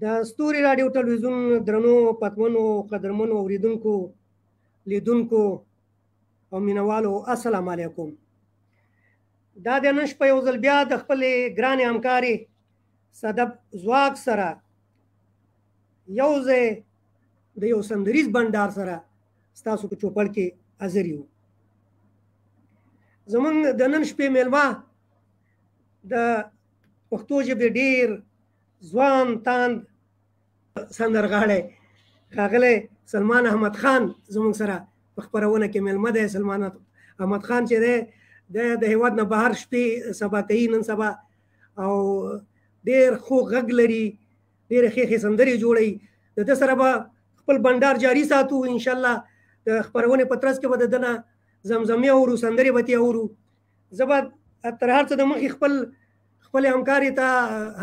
د ستوري راډیو ټلویزیون درنو، پتمنو، قدرمنو اوریدونکو، لیدونکو او مینوالو، السلام علیکم. دا د نن شپه یو ځل بیا د خپلې ګرانې همکارې صدف ځواک سره یو ځای د یو سندریز بنډار سره ستاسو په چوپړ کې حاضر یو. زمونږ د نن شپې میلمه د پښتو ژبې ډیر ځوان تاند سندرغاړی ښاغلی سلمان احمد خان زمونږ سره په خپرونه کې میلمه دی. سلمان احمد خان چې دی د هیواد نه بهر شپې سبا کوي نن سبا، او ډیر ښو غږ لري، ډېرې ښې ښې سندرې جوړوي. د ده سره به خپل بنډار جاري ساتو انشاءالله. د خپرونې په ترڅ کې به د ده نه زمزمې اورو، سندرې به ترې اورو. زه به تر هر څه د مخې خپل همکارې ته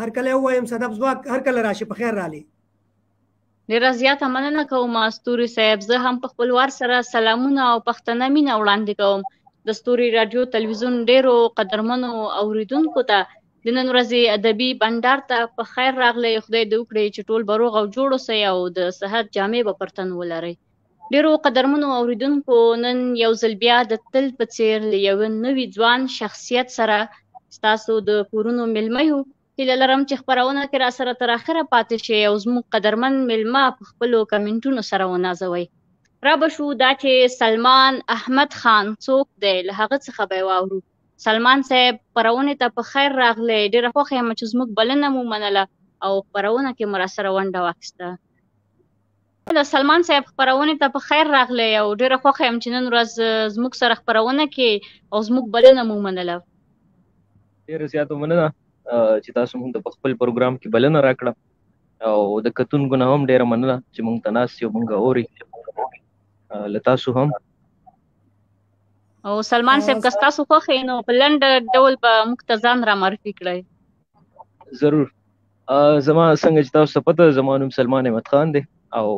هرکلی ووایم. صدف ځواک، هرکله راشي، په خیر رالی. ډیره زیاته مننه کوم ستوري صاحب. زه هم په خپل وار سره سلامونه او پښتنه مینه وړاندې کوم د ستوري راډیو تلویزیون ډیرو قدرمنو اوریدونکو ته. د نن ورځې ادبي بنډار ته په خیر راغلی. خدای دې وکړي چې ټول به روغ او جوړ اوسئ او د صحت جامې به پر تن ولرئ. ډیرو قدرمنو اوریدونکو، نن یو ځل بیا د تل په څیر له یوه نوي ځوان شخصیت سره ستاسو د کورونو میلمه یو. هیله لرم چې خپرونه کې را سره تر اخره پاتې شئ او زموږ قدرمن میلمه په خپلو کمنټونو سره ونازوئ. را به شو دا چې سلمان احمد خان څوک دی، له هغه څخه به یې واورو. سلمان صاحب، خپرونې ته په خیر راغلی. ډېره خوښه یم چې زموږ بلنه مو منله او خپرونه کې مو راسره ونډه واخیسته. د سلمان صاحب، خپرونې ته په خیر راغلی او ډېره خوښه یم چې نن ورځ زموږ سره خپرونه کې او زموږ بلنه مو منله. ډېره زیاته مننه چې تاسو موږ ته په خپل پروګرام کې بلنه راکړه، او د کتونکو نه هم ډېره مننه چې موږ ته ناست یو، موږ اوري، له تاسو هم. او سلمان صاحب، که ستاسو خوښه نو په لنډ ډول به موږ ته ځان را معرفي کړئ. ضرور. زما څنګه چې تاسو ته پته، زما نوم سلمان احمد خان دی او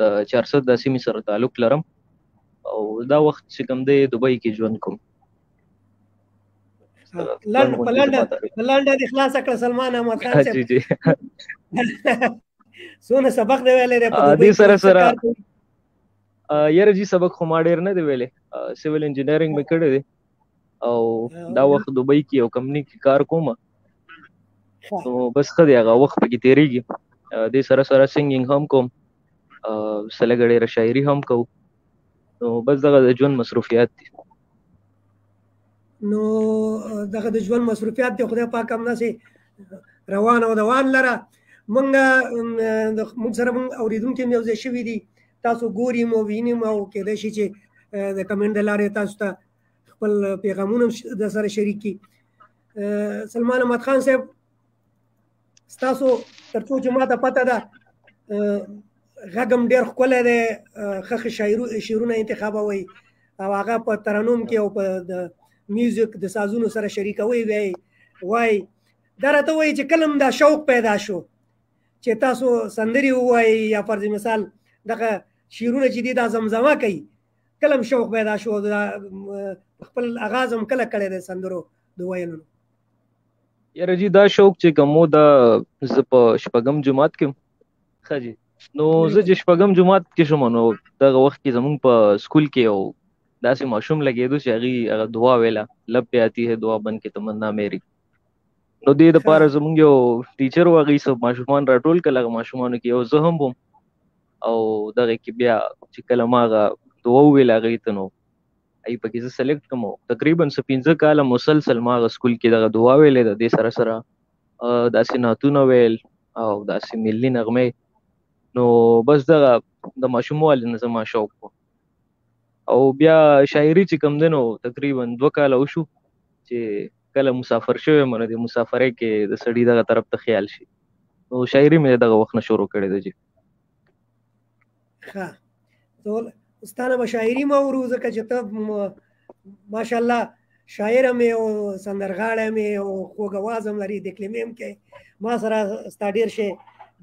د چارسد د سیمې سره تعلق لرم، او دا وخت چې کوم دی دوبۍ کې ژوند کوم. په لنډه دې خلاصه کړه سلمان احمد خان صاحب. جی جی، څونه سبق دی ویلی دی په دې سره سره؟ یاره جی، سبق خو ما ډېر نه دی ویلی. سیول انجینیرینګ مې کړی دی او دا وخت دوبۍ کې یو کمپني کې کار کوم، نو بس ښه دی، هغه وخت پکې تېرېږي. دې سره سره سنګینګ هم کوم، څه لږه ډېره شاعري هم کوو، نو بس دغه د ژوند مصروفیات دي. نو دغه د ژوند مصروفیات دی. خدای پاک هم داسې روان او دوان لره. مونږ مونږ سره مونږ اورېدونکي هم یو ځای شوي دي، تاسو ګوري مو، ویني مو، او کېدای شي چې د کمنټ د لارې تاسو ته خپل پیغامونه د سره شریک کړي. سلمان احمد خان صاحب، ستاسو تر څو چې ماته پته ده، غږ هم ډېر ښکلی دی، ښه ښه شعرونه انتخابوئ او هغه په ترنم کې او په د میوزیک د سازونو سره شریکوئ. وی وای دا راته وایي چې کله دا شوق پیدا شو چې تاسو سندرې ووایئ یا فرض مثال دغه شعرونه چې دي دا زمزمه کوي، کله هم شوق پیدا شو، دا خپل اغاز هم کله کړی دی سندرو د ویلو؟ یاره جی، دا شوق چې کوم دا زه په شپږم جماعت کې، ښه جی، نو زه چې شپږم جماعت کې شوم، نو دغه وخت کې زمونږ په سکول کې یو داسې ماشوم لګېدو چې هغې هغه دعا ویله، لب پې آتی ہے دعا بن کې تمنا میری. نو دې دپاره زمونږ یو ټیچر و، هغې څه ماشومان راټول کړل، هغه ماشومانو کې یو زه هم وم، او دغه کې بیا چې کله ما هغه دعا وویله هغې ته، نو ای پکې زه سلیکټ کړم. تقریبا څه 5 کاله مسلسل ما هغه سکول کې دغه دعا ویلې ده، دې سره سره داسې نعتونه ویل او داسې ملي نغمې. نو بس دغه د ماشوموالي نه زما شوق و. او بیا شاعري چې کوم دی، نو تقریبا 2 کاله وشو چې کله مسافر شوی یم، نو د مسافرۍ کې د سړي دغه طرف ته خیال شي، نو شاعري مې دغه وخت نه شروع کړې ده جی. ښه، ستا نه به شاعري مه اورو، ځکه چې ته ماشاءالله شاعر هم یې او سندرغاړی هم یې او خوږ اواز هم لري، د کلمې هم کوې. ما سره ستا ډېر شی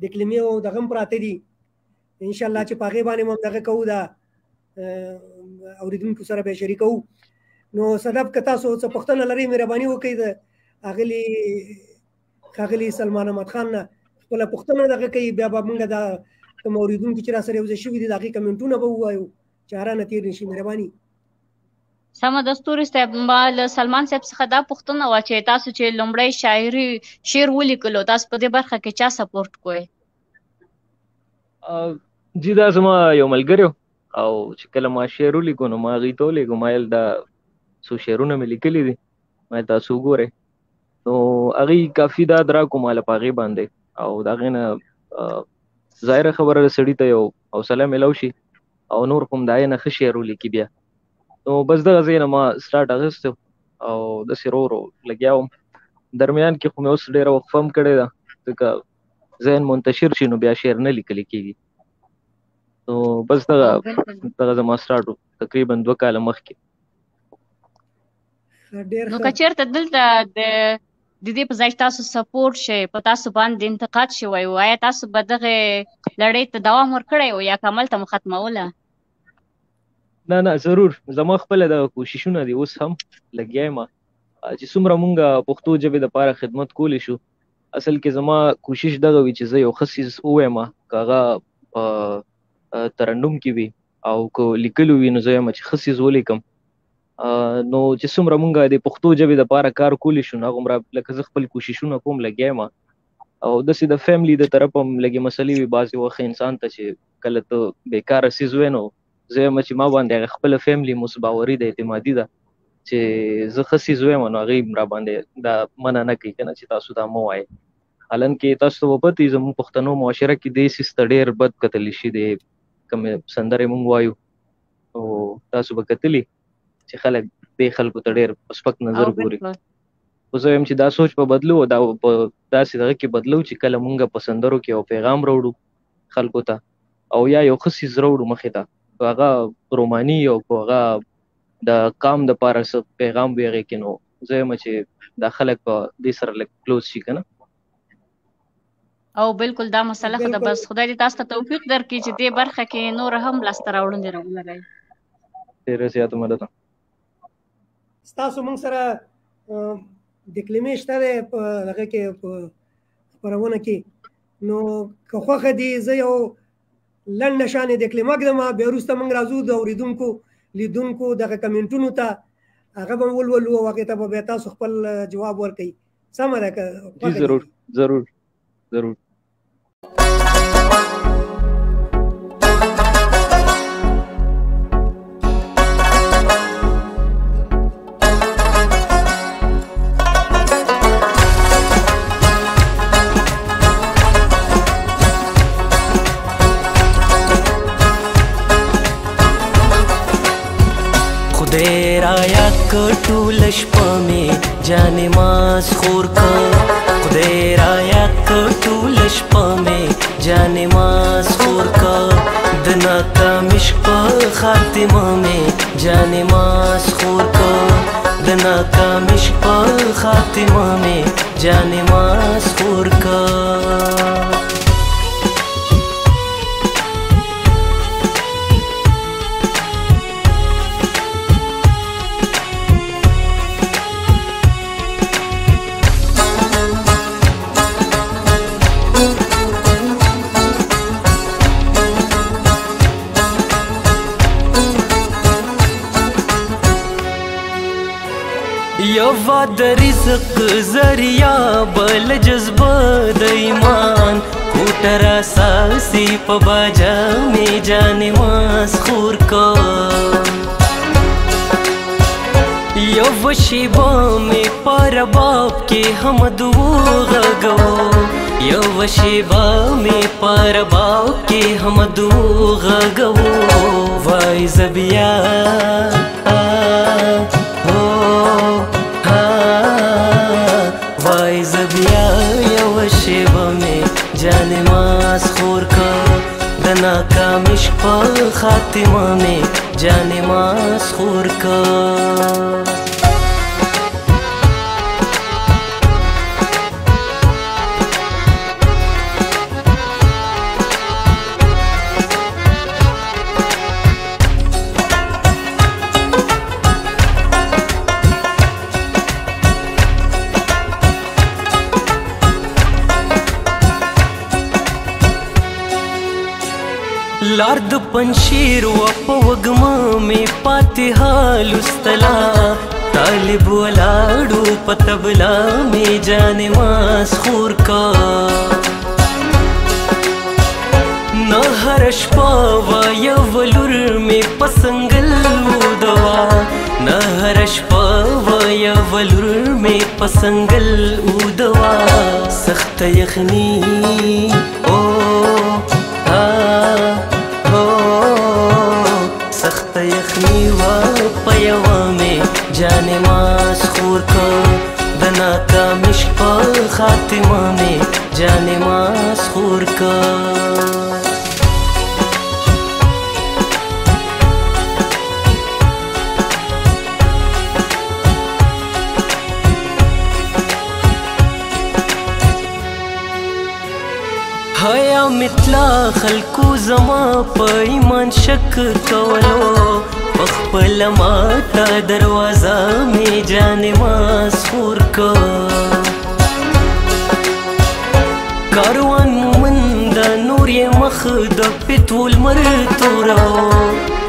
د کلمې او دغه هم پراته دي، انشاءالله چې په هغې باندې مو هم دغه کوو، دا اورېدونکو سره به یې شریکوو. نو صدف، که تاسو څه پوښتنه لرئ، مهرباني وکړئ د ښاغلي سلمان احمد خان نه خپله پوښتنه دغه کوي، بیا به موږ دا کوم اورېدونکي چې را سره یو ځای شوي دي د هغې کمنټونه به ووایو چې هره نه تېر نه شي. مهرباني. سمه ده ستوري صاحب. ما له سلمان صاحب څخه دا پوښتنه وه چې تاسو چې لومړی شاعري شعر ولیکلو، تاسو په دې برخه کې چا سپورټ کوئ؟ جی دا زما یو ملګری او چې کله ما شعر ولیکو نو ما هغوی ته ولیکو، ما ویل دا څو شعرونه مې لیکلي دي، ما تاسو وګورئ. نو هغوی کافي داد راکړو ما له په هغې باندې، او د هغې نه ظاهره خبره ده سړي ته یو حوصله میلاو شي او نور خو هم د هغې نه ښه شعر ولیکي بیا. نو بس دغه ځای نه ما سټارټ اخیستی او داسې ورو ورو لګیا وم. درمیان کې خو مې اوس ډېره وقفه هم کړې ده، ځکه ذهن منتشر شي نو بیا شعر نه لیکل کېږي. نو بس دغه زما سټارټ و تقریبا 2 کاله مخکې. نو که چېرته دلته د دې په ځای تاسو سپورټ شئ، په تاسو باندې انتقاد شوی و، آیا تاسو به دغې لړۍ ته دوام ورکړی و یا کمل ته مو ختموله؟ نه نه، ضرور. زما خپله دغه کوششونه دي، اوس هم لګیا یم چې څومره مونږ پښتو ژبې دپاره خدمت کولی شو. اصل کې زما کوشش دغه وي چې زه یو ښه څیز ووایم، که هغه په ترنم کې وي او که لیکلو وي، نو زه وایم چې ښه څیز ولیکم. نو چې څومره مونږ د پښتو ژبې دپاره کار کولی شو، نو هغومره لکه زه خپل کوششونه کوم، لګیا یم. او داسې د فیملی د طرفه هم لږې مسلې وي بعضې وخت انسان ته، چې کله ته بېکاره څیز وایې، نو زه وایم چې ما باندې هغه خپله فیملی مو باوري ده، اعتمادي ده چې زه ښه څیز وایم، نو هغوی هم راباندې دا منع نه کوي که نه چې تاسو دا مه وایئ. حالانکه تاسو ته به پته وي زموږ پښتنو معاشره کې دې څیز ته ډېر بد کتلی شي، دې کومې سندرې مونږ وایو، نو تاسو به کتلي چې خلک دې خلکو ته ډېر په سپک نظر ګوري. خو زه وایم چې دا سوچ به بدلو، دا په داسې دغه کې بدلو چې کله مونږ په سندرو کې یو پیغام راوړو خلکو ته، او یا یو ښه څیز راوړو مخې ته، که هغه روماني او که هغه د قام دپاره څه پیغام وي هغې کې، نو زه وایم چې دا خلک به دې سره لږ کلوز شي که نه. او بالکل دا مسله خو ده، بس خدای دې تاسو ته توفیق درکړي چې دې برخه کې نور هم لاسته راوړنې راولرئ. ډېره زیاته مننه. ستاسو موږ سره د کلمې شته دی په هغه کې، په خپرونه کې، نو که خوښه دي زه یو لنډه شانې د کلمه ږدم، بیا وروسته موږ راځو د اورېدونکو لیدونکو دغه کمنټونو ته، هغه به ولولو او هغې ته به بیا تاسو خپل جواب ورکړئ. سمه ده که خوښه دي؟ ضرور ضرور ضرور. خدای را یاد کړ ټوله شپه مې جانې ماس خور کړ، خدای را یاد کړ ټوله شپه مې جانې ماس خور کړ، د ناکام عشق په خاتمه مې جانې ماس خور کړ، د ناکام عشق په خاتمه مې جانې ماس خور کړ. یوا د رزق ذریعہ بل جذبه د ایمان، کوټه را ساسي په باجا مې جان ماس خور کو، یو شیبه مې پر باب کې هم دوو غږو، یو شیبه مې پر باب کې هم دوو غږو، وای زبیا وای زبیا یو شیبه مې جان ماس خور کړ، د ناکام عشق په خاتمه مې جان ماس خور کړ. لار د پنځیر و په وګما می فاتحه لستلا، طالب ولاړو په تبلا می جان ماس خور کا. نه هر شپه وایه ولور می پسنګل ودوا، نه هر شپه وایه ولور می پسنګل ودوا. سخت یخنی او ها هو، سخت یخنی وا په یوه می جان ماس خور کا، د ناکام شپه خاتمه می جان ماس خور کا. حیا متلا خلکو زما په ایمان شک کولو، په خپله ماته دروازه مې جان ماس خور کا. کاروان مومند نور یې مخ د پتو لمر تورو،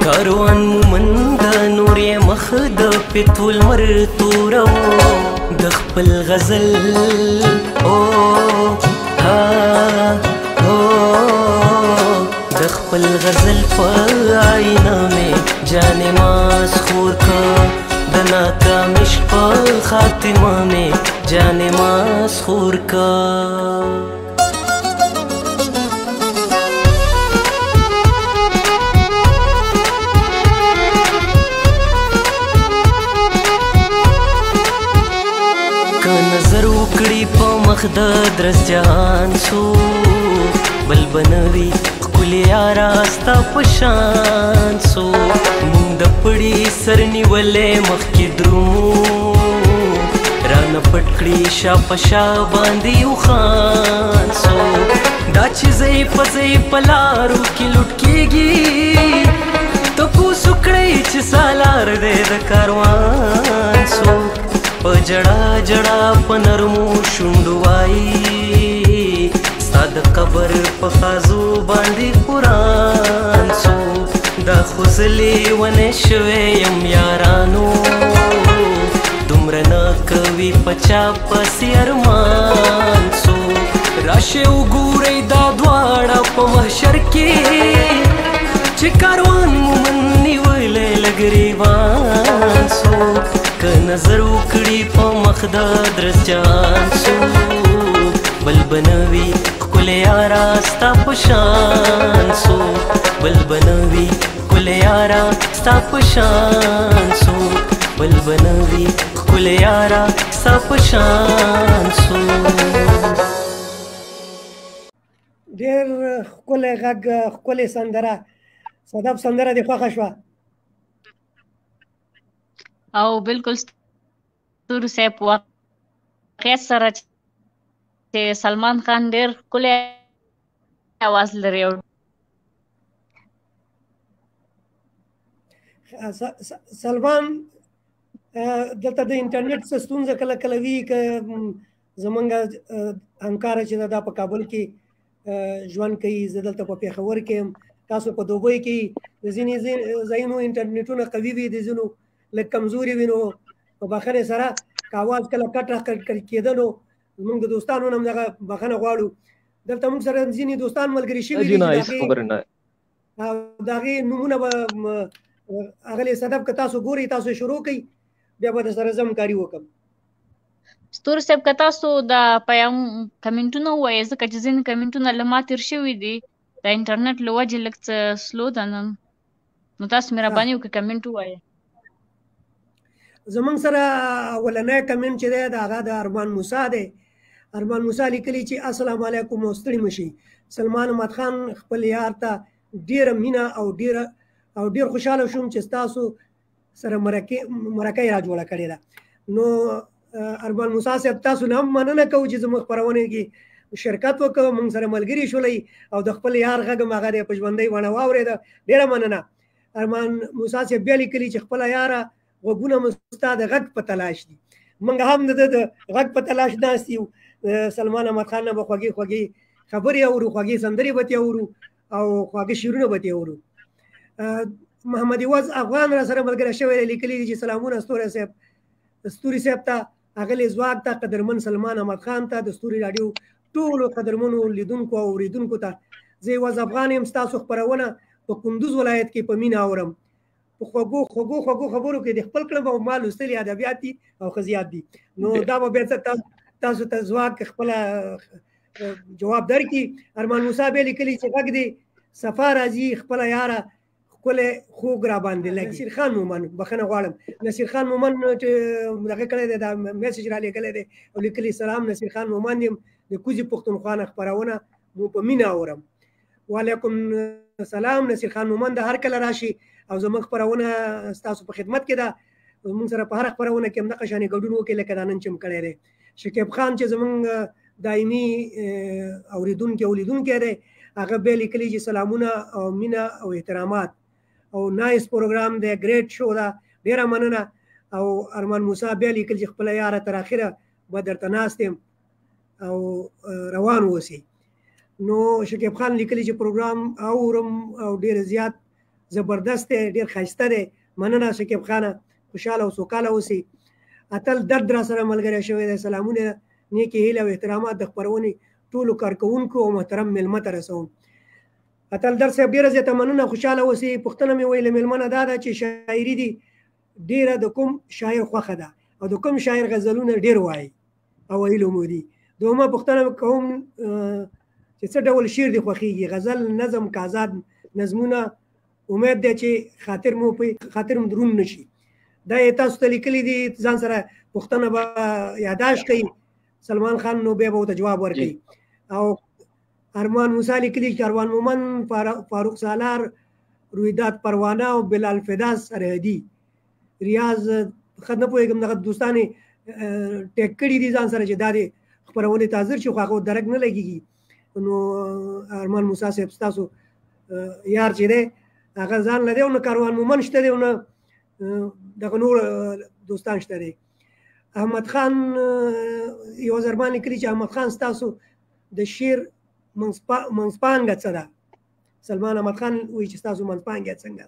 کاروان مومند نور یې مخ د پتو لمر تورو. د خپل غزل او ها هو، د خپل غزل په آینه مې جان ماس خور کا، د ناکام شپه خاتمه مې جان ماس خور کا. که نظر وکړي په مخ د درس جهان سو، بل بنوي ښکلي یاره ستا په شان سو. مونږ د پړي سر نیولې مخکې درومو، رانه پټ کړي شا په شا باندې اوښان سو. دا چې ځئ په ځئ په لارو کې لوټ کېږي، تپوس وکړئ چې سالار دی د کاروان سو. په جړا جړا په نرمو شونډو وایي، ستا د قبر په خازو باندې قرآن سو. دا خو زه لیونی شوی یم یارانو، دومره نه کوي په چا پسې ارمان سو. راشئ وګورئ دا دواړه په محشر کې، چې کاروان مومن نیولی له ګریوان سو. که نظر وکړي په مخ د درس جان سو، بل بنوي ښکلی یاره ستا په شان سو. بل بنوي ښکلی یاره ستا په شان سو، بل بنوي ښکلی یاره ستا په شان سو. ډېر ښکلی غږ، ښکلې سندره. صدف، سندره دې خوښه شوه؟ او بالکل ستوري صاحب، واقعیت سره چې سلمان خان ډېر ښکلی اواز لري. سلمان، دلته د انټرنیټ څه ستونزه کله کله وي، که زمونږ همکار چې دا په کابل کې ژوند کوي، زه دلته په پېښور کې یم، تاسو په دوبۍ کې، د ځینې ځایونو انټرنیټونه قوي وي، د ځینو لږ کمزوري وي. نو په بخښنې سره که اواز کله کټ را کټ کېده، نو زمونږ د دوستانو نه هم دغه بخښنه غواړو. دلته موږ سره ځینې دوستان ملګري شوي دي، نه هیڅ خبره نه. او د هغې نومونه به اغلې صدف که تاسو ګورئ، تاسو شروع کړئ، بیا به در سره زه همکاري وکړم. ستوري صاحب، که تاسو د پیام کمنټونه ووایئ، ځکه چې ځینې کمنټونه له ما تېر شوي دي، د انټرنیټ له وجې لږ څه سلو ده نن، نو تاسو مهرباني وکړئ کمنټ ووایئ. زمونږ سره اولنی کمنټ چې دی، د هغه د ارمان موسی دی. ارمان موسی لیکلي چې السلام علیکم او ستړي مشي. سلمان احمد خان خپل یار ته ډیره مینه او ډیر خوشحاله شوم چې تاسو سره مرکه یې را جوړه کړې ده. نو ارمان موسی صاحب، تاسو نه هم مننه کوو چې زموږ خپرونې کې شرکت وکړ، موږ سره ملګري شولئ او د خپل یار غږ هم هغه دی په ژوندۍ بڼه واورېده. ډېره مننه. ارمان موسی صاحب بیا لیکلي چې خپله یاره غوږونه مو ستا د غږ په تلاش دي. موږ هم د ده د غږ په تلاش ناست یو. سلمان احمد خان نه به خوږې خوږې خبرې اورو، خوږې سندرې به ترې اورو او خواږه شعرونه به ترې اورو. محمد عوض افغان را سره ملګری شوی دی، لیکلي دي چې سلامونه ستوری صاحب، ستوري صاحب ته، اغلې ځواک ته، قدرمن سلمان احمد خان ته، د ستوري راډیو ټولو قدرمنو لیدونکو او اورېدونکو ته. زه عوض افغان یم، ستاسو خپرونه په کندوز ولایت کې په مینه اورم. په خوږو خوږو خوږو خبرو کې د خپل کړم او ما لوستلي ادبیات دي او ښه زیات دي. نو دا به بیا تاسو ته ځواک خپله جواب درکړي. ارمان موسی بیا لیکلي چې غږ دې صفا راځي، خپله یاره ښکلی خوږ را باندې لګي. نصیر خان مومن، بخښنه غواړم، نصیر خان مومن چې دغه کړی دی، دا میسج را لېږلی دی او لیکلي سلام نصیر خان مومن یم، د کوزې پښتونخوا نه خپرونه مو په مینه اورم. وعلیکم سلام نصیر خان مومن، د هر کله راشي او زموږ خپرونه ستاسو په خدمت کې ده. موږ سره په هره خپرونه کې همدغه شانې ګډون وکړي لکه دا نن چې مو کړی دی. شکیب خان چې زموږ دایمي اورېدونکی او لیدونکی دی، هغه بیا لیکلي چې سلامونه او مینه او احترامات او نایس پروګرام دی، ګریټ شو ده، ډېره مننه. او ارمان موسی بیا لیکل چې خپله یاره تر اخره به درته ناست یم او روان اوسئ. نو شکیب خان لیکلي چې پروګرام اورم او ډېر زیات زبردست دی، ډېر ښایسته دی. مننه شکیب خانه، خوشحاله او سوکاله اوسئ. اتل درد را سره ملګری شوی دی، سلامونه، نیکې هیلې او احترامات د خپرونې ټولو کارکوونکو او محترم مېلمه ته رسوم. اتل درد صاحب ډېره زیاته مننه، خوشحاله اوسئ. پوښتنه مې ویله مېلمه نه دا ده چې شاعري دي ډېره د کوم شاعر خوښه ده او د کوم شاعر غزلونه ډېر وایي او ویلو مو دي؟ دوهمه پوښتنه کوم چې څه ډول شعر دې خوښېږي، غزل، نظم، که ازاد نظمونه؟ امید دی چې خاطر مو په خاطر مو درون نشي. دا یې تاسو ته لیکلي دي، ځان سره پوښتنه به یاداشت کړئ سلمان خان، نو بیا به ورته جواب ورکړي. او ارمان موسی لیکلي چې اروان مومن، فاروق سالار، رویداد پروانه او بلال فدا سرحدي. ریاض ښه نه پوهېږم دغه دوستان یې ټیګ کړي دي ځان سره چې دا دې خپرونې ته حاضر شي، خو هغه درک نه لګېږي. نو ارمان موسی صاحب ستاسو یار چې دی هغه ځان له دی، او نه کاروان مومن شته دی او نه دغه نور دوستان شته دی. احمد خان یو ضربان لیکلي چې احمد خان ستاسو د شعر منځپانګه څه ده؟ سلمان احمد خان وایي چې ستاسو منځپانګه څنګه؟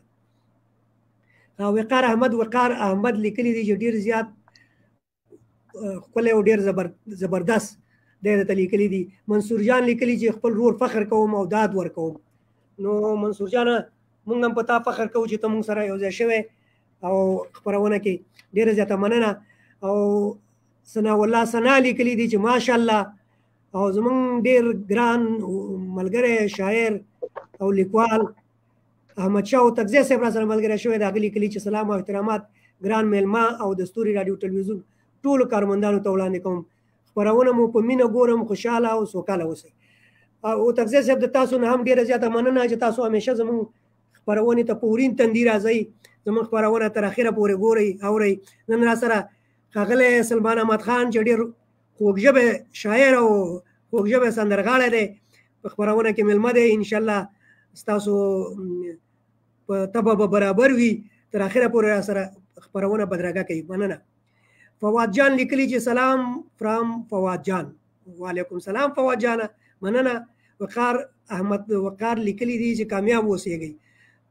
وقار احمد، وقار احمد لیکلي دي چې ډېر زیات ښکلی او ډېر زبردست دی درته لیکلي دي. منصور جان لیکلي چې خپل ورور فخر کوم او داد ورکوم. نو منصور جان موږ هم په تا فخر کوو چې ته موږ سره یو ځای شوی او خپرونه کې ډېره زیاته مننه. او ثنا الله ثنا لیکلي دي چې ماشاءالله، او زمونږ ډېر ګران ملګری شاعر او لیکوال احمد شاه هوتکزی صاحب را سره ملګری شوی دی، هغه لیکلي چې سلام او احترامات ګران مېلمه او د ستوري راډیو ټلویزیون ټولو کارمندانو ته وړاندې کوم. خپرونه مو په مینه ګورم، خوشحاله او سوکاله اوسئ. هوتکزی صاحب د تاسو نه هم ډېره زیاته مننه چې تاسو همیشه زمونږ خپرونې ته په ورین تندي راځئ، زمونږ خپرونه تر اخره پورې ګورئ اورئ. نن را سره ښاغلی سلمان احمد خان چې ډېر خوږ ژبی شاعر او خوږ ژبی سندرغاړی دی په خپرونه کې مېلمه دی. انشاءالله ستاسو په طبع به برابر وي، تر اخره پورې را سره خپرونه بدرګه کوي. مننه. فواد جان لیکلي چې سلام فرام فواد جان. وعلیکم سلام فواد جانه، مننه. وقار احمد وقار لیکلي دي چې کامیاب اوسېږئ،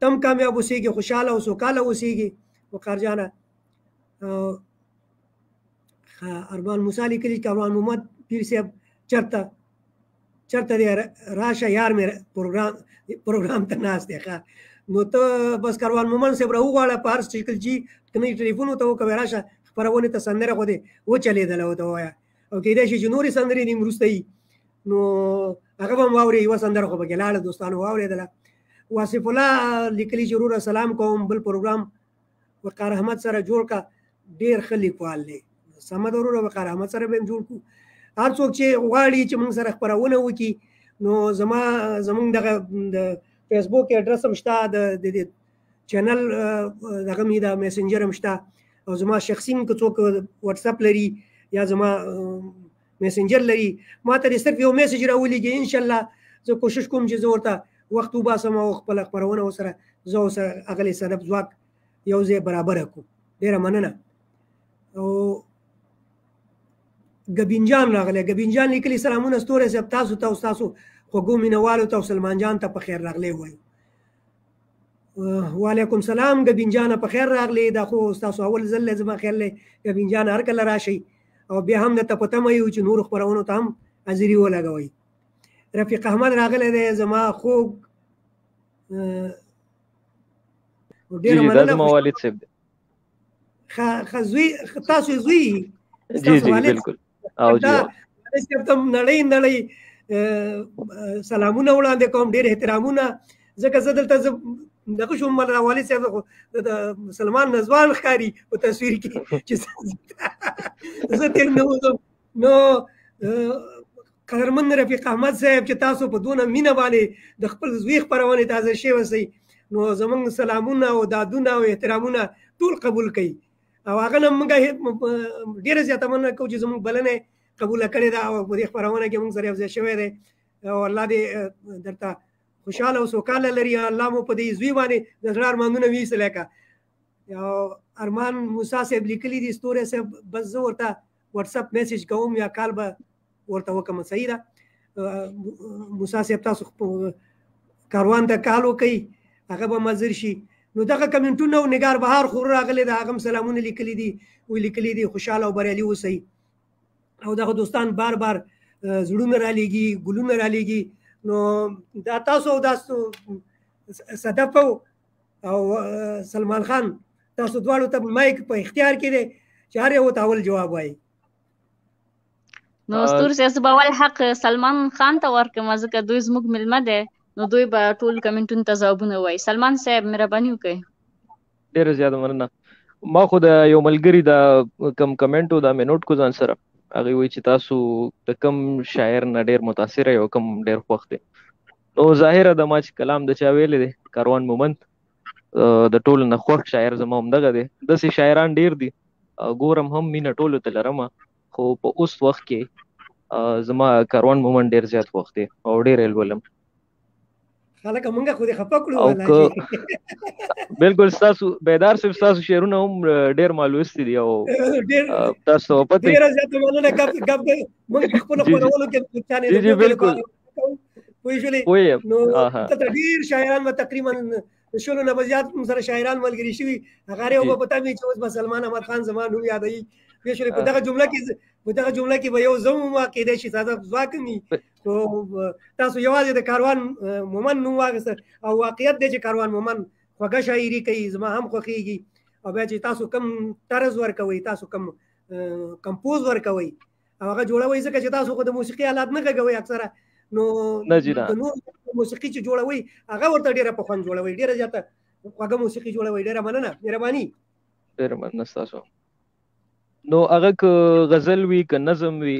تم کامیاب اوسېږي، خوشحاله او سوکاله اوسېږي وقار جانه. ارمان موسی لیکلي چې ارمان محمد پیر صاحب چرته چرته دی راشه یار مې پروګرام ته ناست دی. ښه نو ته بس کاروان مومند صاحب راوغواړه په هر شکل چې کنه ټلیفون ورته وکړه، راشه خپرونې ته، سندره خو دې وچلېدله ورته ووایه، او کېدای شي چې نورې سندرې دې وروسته وي، نو هغه به هم واوري. یوه سندره خو پکې لاړه، دوستانو واورېدله. واصف الله لیکلي چې وروره سلام کوم، بل پروګرام وقار احمد سره جوړ که، ډېر ښه لیکوال دی. سمه ده وروره، وقار احمد سره به هم جوړ کړو. هر څوک چې غواړي چې موږ سره خپرونه وکړي نو زمونږ دغه د فیسبوک اډرس هم شته، د دې چینل دغه مې د میسنجر هم شته، او زما شخصي هم که څوک واتساپ لري یا زما میسنجر لري، ما ته دې صرف یو میسج راولېږي، انشاءالله زه کوشش کوم چې زه ورته وخت وباسم او خپله خپرونه ورسره زه ورسره اغلې صدف ځواک یو ځای برابره کړو. ډېره مننه. او ګبین جان راغلی. ګبین جان لیکلي سلامونه ستوری صاحب تاسو ته او ستاسو خوږو مینوالو ته او سلمان جان ته په خیر راغلی وایو. وعلیکم سلام ګبین جان، په خیر راغلی. دا خو ستاسو اول ځل دی زما خیال دی. ګبین جان هر کله راشئ او بیا هم درته په تمه یو چې نورو خپرونو ته هم حاضري ولګوئ. رفیق احمد راغلی دی زما خوږ، ډېره مننه. زما والد صاحب دی. ښه زوی، تاسو زوی؟ جی جی بالکل. او جی صاحب ته نړۍ نړۍ سلامونه وړاندې کوم، ډېر احترامونه، ځکه زه دلته زه دغه شوم مل والد صاحب خو د مسلمان نزوان ښکاري په تصویر کې چې زه تېر نه وځم. نو قدرمن رفیق احمد صاحب چې تاسو په دونه مینه باندې د خپل زوی خپرونې ته حاضر شوي اوسئ، نو زمونږ سلامونه او دادونه او احترامونه ټول قبول کړئ. او هغه نه موږ ډېره زیاته مننه کوو چې زموږ بلنه قبوله کړې ده او په دې خپرونه کې موږ سره یو ځای شوی دی. او الله دې درته خوشحاله او سوکاله لري. الله مو په دې زوی باندې د زړه ارمانونه ویسلی که. او ارمان موسی صاحب لیکلي دي ستوری صاحب، بس زه ورته واتساپ میسج کوم یا کال به ورته وکړم. صحیح ده موسی صاحب، تاسو کاروان ته کال وکړئ، هغه به مزر شي. نو دغه کمنټونه او نګار بهار خور راغلی ده، هغه هم سلامونه لیکلي دي، وی لیکلي دي خوشحاله او بریالي اوسئ. او دغه دوستان بار بار زړونه رالیږي، ګلونه رالیږي. نو دا تاسو او دا صدف او سلمان خان تاسو دواړو ته مایک په اختیار کې دی چې هر یو ته اول جواب وایي. نو ستور صاحب، زه به اول حق سلمان خان ته ورکړم، ځکه دوی زموږ مېلمه دی، نو دوی به ټول کمنټونو ته ځوابونه وایي. سلمان صاحب مهرباني وکړئ. ډېره زیاته مننه. ما خو د یو ملګري دا کم کمنټ و، دا مې نوټ کو ځان سره. هغه وایي چې تاسو د کم شاعر نه ډېر متاثر یې او کم ډېر خوښ دی. نو ظاهره ده ما چې کلام د چا ویلی دی، کاروان مومند د ټولو نه خوښ شاعر زما همدغه دی. داسې شاعران ډېر دي، ګورم هم مینه ټولو ته لرم، خو په اوس وخت کې زما کاروان مومند ډېر زیات خوښ دی او ډېر یې لولم. خلک مونږ خو دې خفه کړو. او که بالکل ستاسو بیدار صاحب ستاسو شعرونه هم ډېر ما لوستي دي او تاسو پته ډېره زیاته مننه. ګپ ګپ مونږ په خپلو خپرونو کې جی جی بالکل پوه شولې. نو ته ډېر شاعران به تقریبا شلو نه به زیات موږ سره شاعران ملګري شوي، هغه یو به په تمه چې اوس به سلمان احمد خان زما نوم یادوي. پوه شولې؟ په دغه جمله کې په دغه جمله کې به یو زه هم کېدای شي ساده ځواک وي. خو تاسو یوازې د کاروان مومند نوم واخیسته او واقعیت دی چې کاروان مومند خوږه شاعري کوي، زما هم خوښېږي. او بیا چې تاسو کم طرز ورکوئ، تاسو کم کمپوز ورکوئ او هغه جوړوئ، ځکه چې تاسو خو د موسیقي آلات نه غږوئ اکثره، نو د نور موسیقي چې جوړوئ هغه ورته ډېره په خوند جوړوئ، ډېره زیاته خوږه موسیقي جوړوئ. ډېره مننه، مهرباني. ډېره مننه ستاسو. نو هغه که غزل وي، که نظم وي،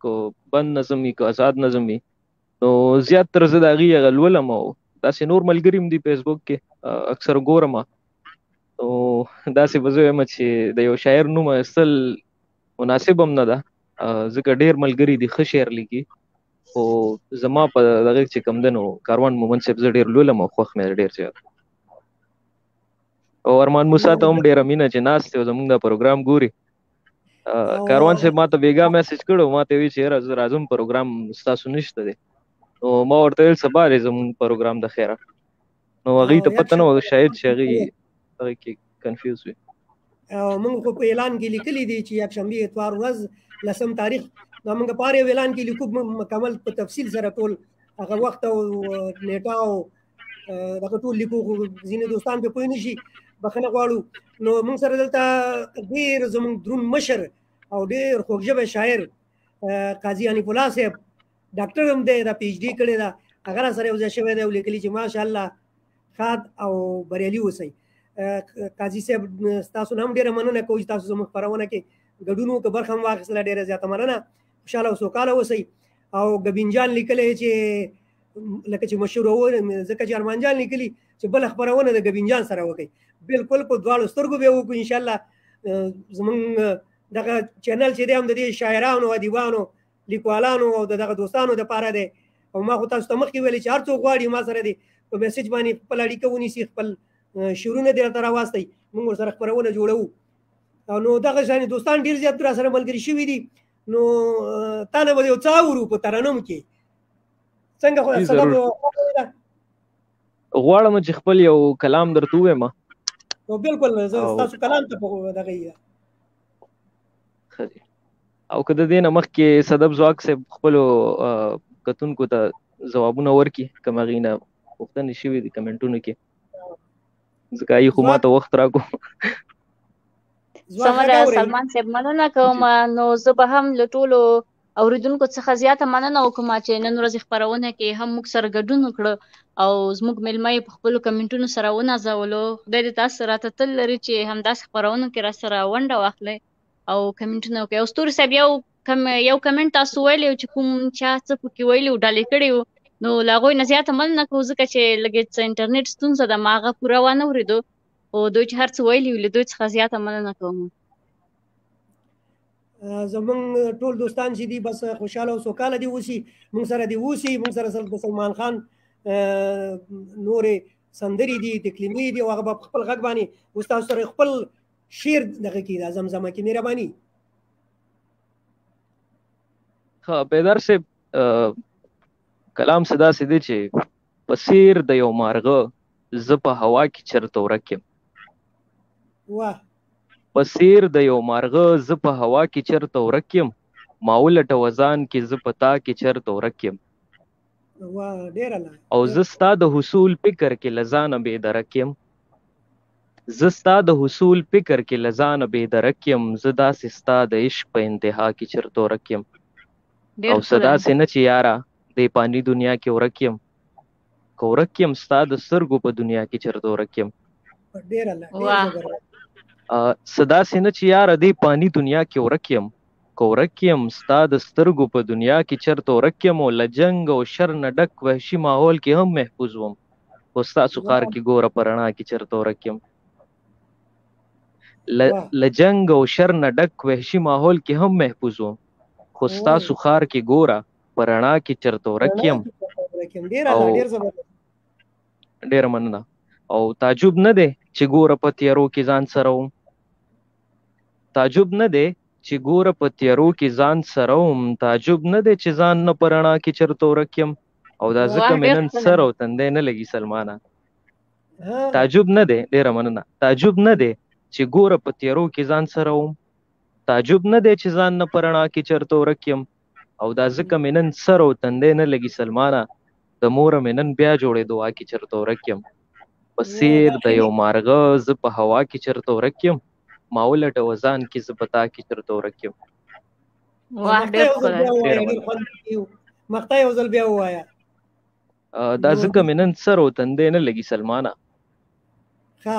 که بند نظم وي، که آزاد نظم وي، نو زیات تر زه د هغې هغه لولم. او داسې نور ملګري هم دي فیسبوک کې اکثر ګورم. نو داسې به زه وایم چې د یو شاعر نوم اخیستل مناسب هم نه ده، ځکه ډېر ملګري دي ښه شعر لیکي، خو زما په دغه چې کوم دی نو کاروان مومند صاحب زه ډېر لولم او خوښ مې ډېر زیات. او ارمان موسی ته هم ډېره مینه چې ناست دی او زموږ دا پروګرام ګوري. کاروان صاحب ما ته بېګا میسج کړو، ما ته وی چې یاره زه راځم پروګرام ستاسو نشته دی. نو ما ورته ویل سبا دی زموږ پروګرام د خیره. نو هغې ته پته نه وه، شاید چې هغې کې کنفیوز وي. او موږ خو په اعلان کې لیکلي دي چې یکشنبه اتوار ورځ لسم تاریخ، دا موږ په هر یو اعلان کې لیکو مکمل په تفصیل سره ټول هغه وخت او نیټه او دغه ټول لیکو، خو ځینې دوستان پرې پوه نه شي، بخښنه غواړو. نو موږ سره دلته ډېر زموږ درون مشر او ډېر خوږ ژبی شاعر قاضي حنیف الله صاحب، ډاکټر هم دی، دا پی ایچ ډي کړې ده، هغه را سره یو ځای شوی دی او لیکلي چې ماشاءالله ښاد او بریالي اوسئ. قاضي صاحب ستاسو نه هم ډېره مننه کوو چې تاسو زموږ خپرونه کې ګډون وکړ، برخه هم واخیستله، ډېره زیاته مننه، خوشحاله او سوکاله اوسئ. او ګبین جان لیکلی چې لکه چې مشهور و، ځکه چې ارمان جان لیکلي چې بله خپرونه د ګبین جان سره وکړئ، بالکل په دواړو سترګو به یې وکړو انشاءالله. زموږ دغه چینل چې دی هم د دې شاعرانو، ادیبانو، لیکوالانو او د دغه دوستانو دپاره دی. او ما خو تاسو ته مخکې ویلي چې هر څوک غواړي ما سره دې په میسج باندې خپل اړیکه ونیسي، خپل شعرونه دې راته راواستئ، موږ ورسره خپرونه جوړوو. او نو دغه شان دوستان ډېر زیات را سره ملګري شوي دي. نو تا نه به یو څه اورو په ترنم کې څنګه؟ خو سلام. غواړم چې خپل یو کلام درته ووایم. نو بالکل، زه تاسو کلام ته په دغه یې. او که د دې نه مخکې صدف ځواک صاحب خپلو کتونکو ته ځوابونه ورکړي، کوم هغې نه پوښتنې شوې دي کمنټونو کې، ځکه یې خو ماته وخت راکو. سمه ده سلمان صاحب، مننه کوم. نو زه به هم له ټولو اوریدونکو څخه زیاته مننه وکړم چې نن ورځ خپرونه کې هم موږ سره ګډون وکړ او زموږ مېلمه یې په خپلو کمنټونو سره ونازولو. خدای دې تاسو راته تل لري چې همداسې خپرونو کې را سره ونډه واخلئ او کمنټونه وکړئ. او ستوري صاحب، یو کمنټ تاسو ویلی چې کوم چا څه پکې ویلي او ډالۍ کړي وو، نو له هغوی نه زیاته مننه کوو، ځکه چې لږې څه انټرنیټ ستونزه ده، ما هغه پوره وانه ورېدو، خو دوی چې هر څه ویلي وو، له دوی څخه زیاته مننه کوم. زمونږ ټول دوستان چې دي، بس خوشاله او سوکاله دي اوسي، مونږ سره دي اوسي. مونږ سره د سلمان خان نورې سندرې دي، د کلمې دي، او هغه په خپل غږ باندې اوس تاسو سره خپل شعر دغه کې دا زمزمه کې. مهرباني. ښه بیدار صاحب، کلام څه داسې دی چې په څیر د یو مارغه زه په هوا کې چرته ورک یم. واه. په څیر د یو مارغه زه په هوا کې چرته ورک یم، ما ولټوه ځان کې، زه په تا کې چرته ورک یم. واه، ډېره. او زه ستا د حصول فکر کې له ځانه بې درک یم، زه ستا د حصول فکر کې له ځانه بې درک یم، زه داسې ستا د عشق په انتها کې چرته ورک یم. او څه داسې نه چې یاره دې پانی دنیا کې ورک یم، که ورک یم ستا د سترګو په دنیا کې چرته ورک یم. څه داسې نه چې یاره دې پانی دنیا کې ورک یم، که ورک یم ستا د سترګو په دنیا کې چرته ورک یم. او له جنګ او شر نه ډک وحشي ماحول کې هم محفوظ وم، خو ستاسو ښار کې ګوره په رڼا کې چرته ورک یم. له جنګ او شر نه ډک وحشي ماحول کې هم محفوظ وم، خو ستاسو ښار کې ګوره په رڼا کې چرته ورک یم. او ډېره مننه. او تعجب نه دی چې ګوره په تیارو کې ځان سره وم، تعجب نه دی چې ګوره په تیارو کې ځان سره وم، تعجب نه دی چې ځان نه په رڼا کې چرته ورک یم. او دا ځکه مې نن سر او تندی نه لګي سلمانه. تعجب نه دی، ډېره مننه. تعجب نه دی چې ګوره په تیارو کې ځان سره وم، تعجب نه دی چې ځان نه په رڼا کې چرته ورک یم. او دا ځکه مې نن سر او تندی نه لګي سلمانه، د موره مې نن بیا جوړې دعا کې چرته ورک یم. په څیر د یو مارغه زه په هوا کې چرته ورک یم، ما ولټوه ځان کې، زه په تا کې چرته ورک یم. واه، ډېر ښکلی. مقطع یو ځل بیا ووایه. دا ځکه مې نن سر او تندی نه لګي سلمانه،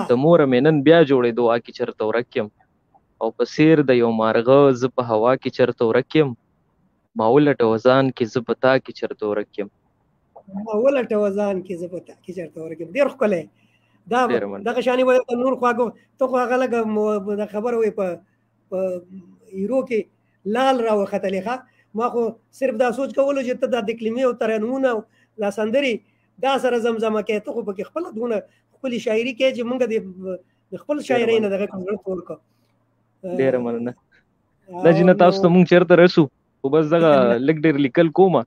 د موره مې نن بیا جوړې دعا کې چرته ورک یم. او په څیر د یو مارغه زه په هوا کې چرته ورک یم، ما ولټوه ځان کې، زه په تا کې چرته ورک یم. ما ولټوه ځان کې، زه په تا کې چرته ورک یم. ډېر ښکلی. دا دغه شانې به نور خواږه. ته خو هغه لږه د خبره وې په هیرو کې لال راوختلې. ښه، ما خو صرف دا سوچ کولو چې ته دا د کلمې او ترنمونه او دا سندرې دا سره زمزمه کوې، ته خو پکې خپله دونه ښکلې شاعري کوې چې مونږ د خپل شاعرۍ نه دغه زړه تور کړ. ډېره مننه. دا چې نه تاسو ته مونږ چېرته رسو، خو بس دغه لږ ډېر لیکل کومه،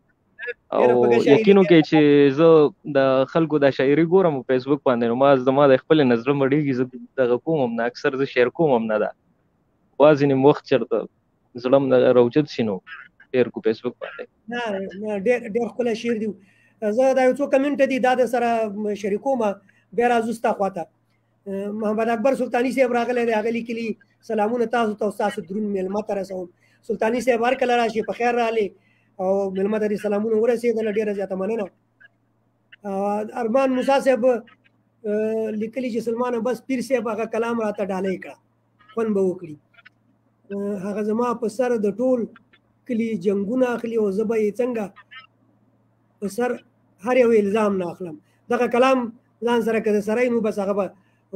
او یقین وکړئ چې زه د خلکو دا شاعري ګورم په فیسبوک باندې، نو ما زما د خپل نظر مړیږي. زه دغه کوم هم نه، اکثر زه شعر کوم هم نه، ده بعضې نیم وخت چېرته زړه هم دغه راوچت شي نو ډېر کو فیسبوک باندې. نه نه، ډېر ډېر ښکلی شعر دی. زه دا یو څو کمنټ دي دا د سره شریکوم، بیا راځو ستا خواته. محمد اکبر سلطانی صاحب راغلی دی، هغه لیکلي سلامونه تاسو ته او ستاسو دروند مېلمه ته رسوم. سلطانی صاحب هر کله راشي، په خیر راغلی او مېلمه ته دې سلامونه ورسېدل، ډېره زیاته مننه. ارمان موسی صاحب لیکلي چې سلمان بس پیر صاحب هغه کلام راته ډالۍ کړه، خوند به وکړي. هغه زما په سر د ټول کلي جنګونه اخلي او زه به یې څنګه په سر هر یو الزام نه اخلم. دغه کلام ځان سره که سره نو بس هغه به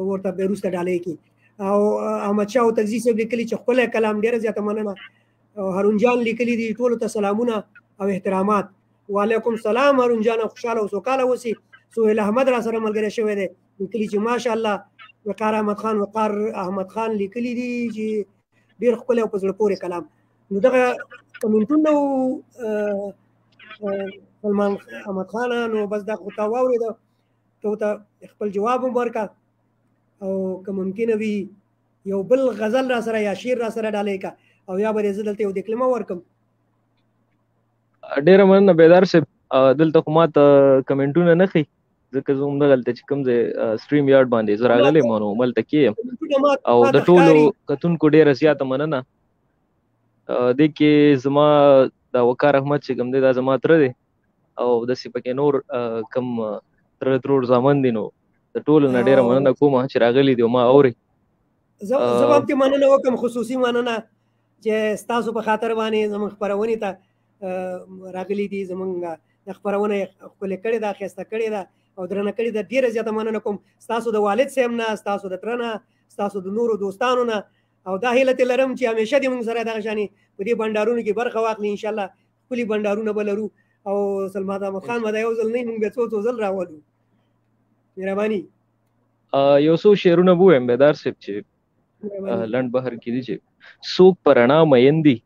ورته بیا وروسته ډالۍ کړي. او احمد شاه هوتکزي صاحب لیکلي چې ښکلی کلام، ډېره زیاته مننه. او هارون جان لیکلي دي ټولو ته سلامونه او احترامات. وعلیکم سلام هارون جان، خوشحاله او سوکاله اوسې. سهیل احمد را سره ملګری شوی دی، لیکلي چې ماشاءالله. وقار احمد خان، وقار احمد خان لیکلي دي چې ډېر ښکلی او په زړه پورې کلام. نو دغه کمنټونه سلمان احمد خان، نو بس دا خو تا واورېده، ته ورته خپل جواب هم ورکړه، او که ممکنه وي یو بل غزل را سره یا شعر را سره ډالۍ کا، او یا به زه دلته یو دکلمه ورکم. ډېره مننه بیدار صاحب. دلته خو ماته کمنټونه نه ښي، ځکه زه هم دغلته چې کوم ځای سټریم یارډ باندې زه راغلی یم، نو هملته کې یم. او د ټولو کتونکو ډېره زیاته مننه. دې کې زما د وقار احمد چې کوم دی دا زما تره دی، او داسې پکې نور کم تره ترور زامن دي، نو د ټولو نه ډېره مننه کوم چې راغلي دي او ما اوري. زه به هم ترې مننه وکړم، خصوصي مننه چې ستاسو په خاطر باندې زموږ خپرونې ته راغلي دي، زموږ د خپرونه یې ښکلې کړې ده، ښایسته کړې ده او درنه کړې ده. ډېره زیاته مننه کوم ستاسو د والد صاحب نه، ستاسو د تره نه، ستاسو د نورو دوستانو نه، او دا هیله ترې لرم چې همیشه دې موږ سره دغه شانې په دې بنډارونو کې برخه واخلي. انشاءالله ښکلي بنډارونه به لرو، او سلمان احمد خان به دا یو ځل نه، موږ به څو څو ځل راولو. مهرباني. یو څو شعرونه به ووایم بیدار صاحب چې لنډ بهر کې دي، چې څوک په رڼا مین دي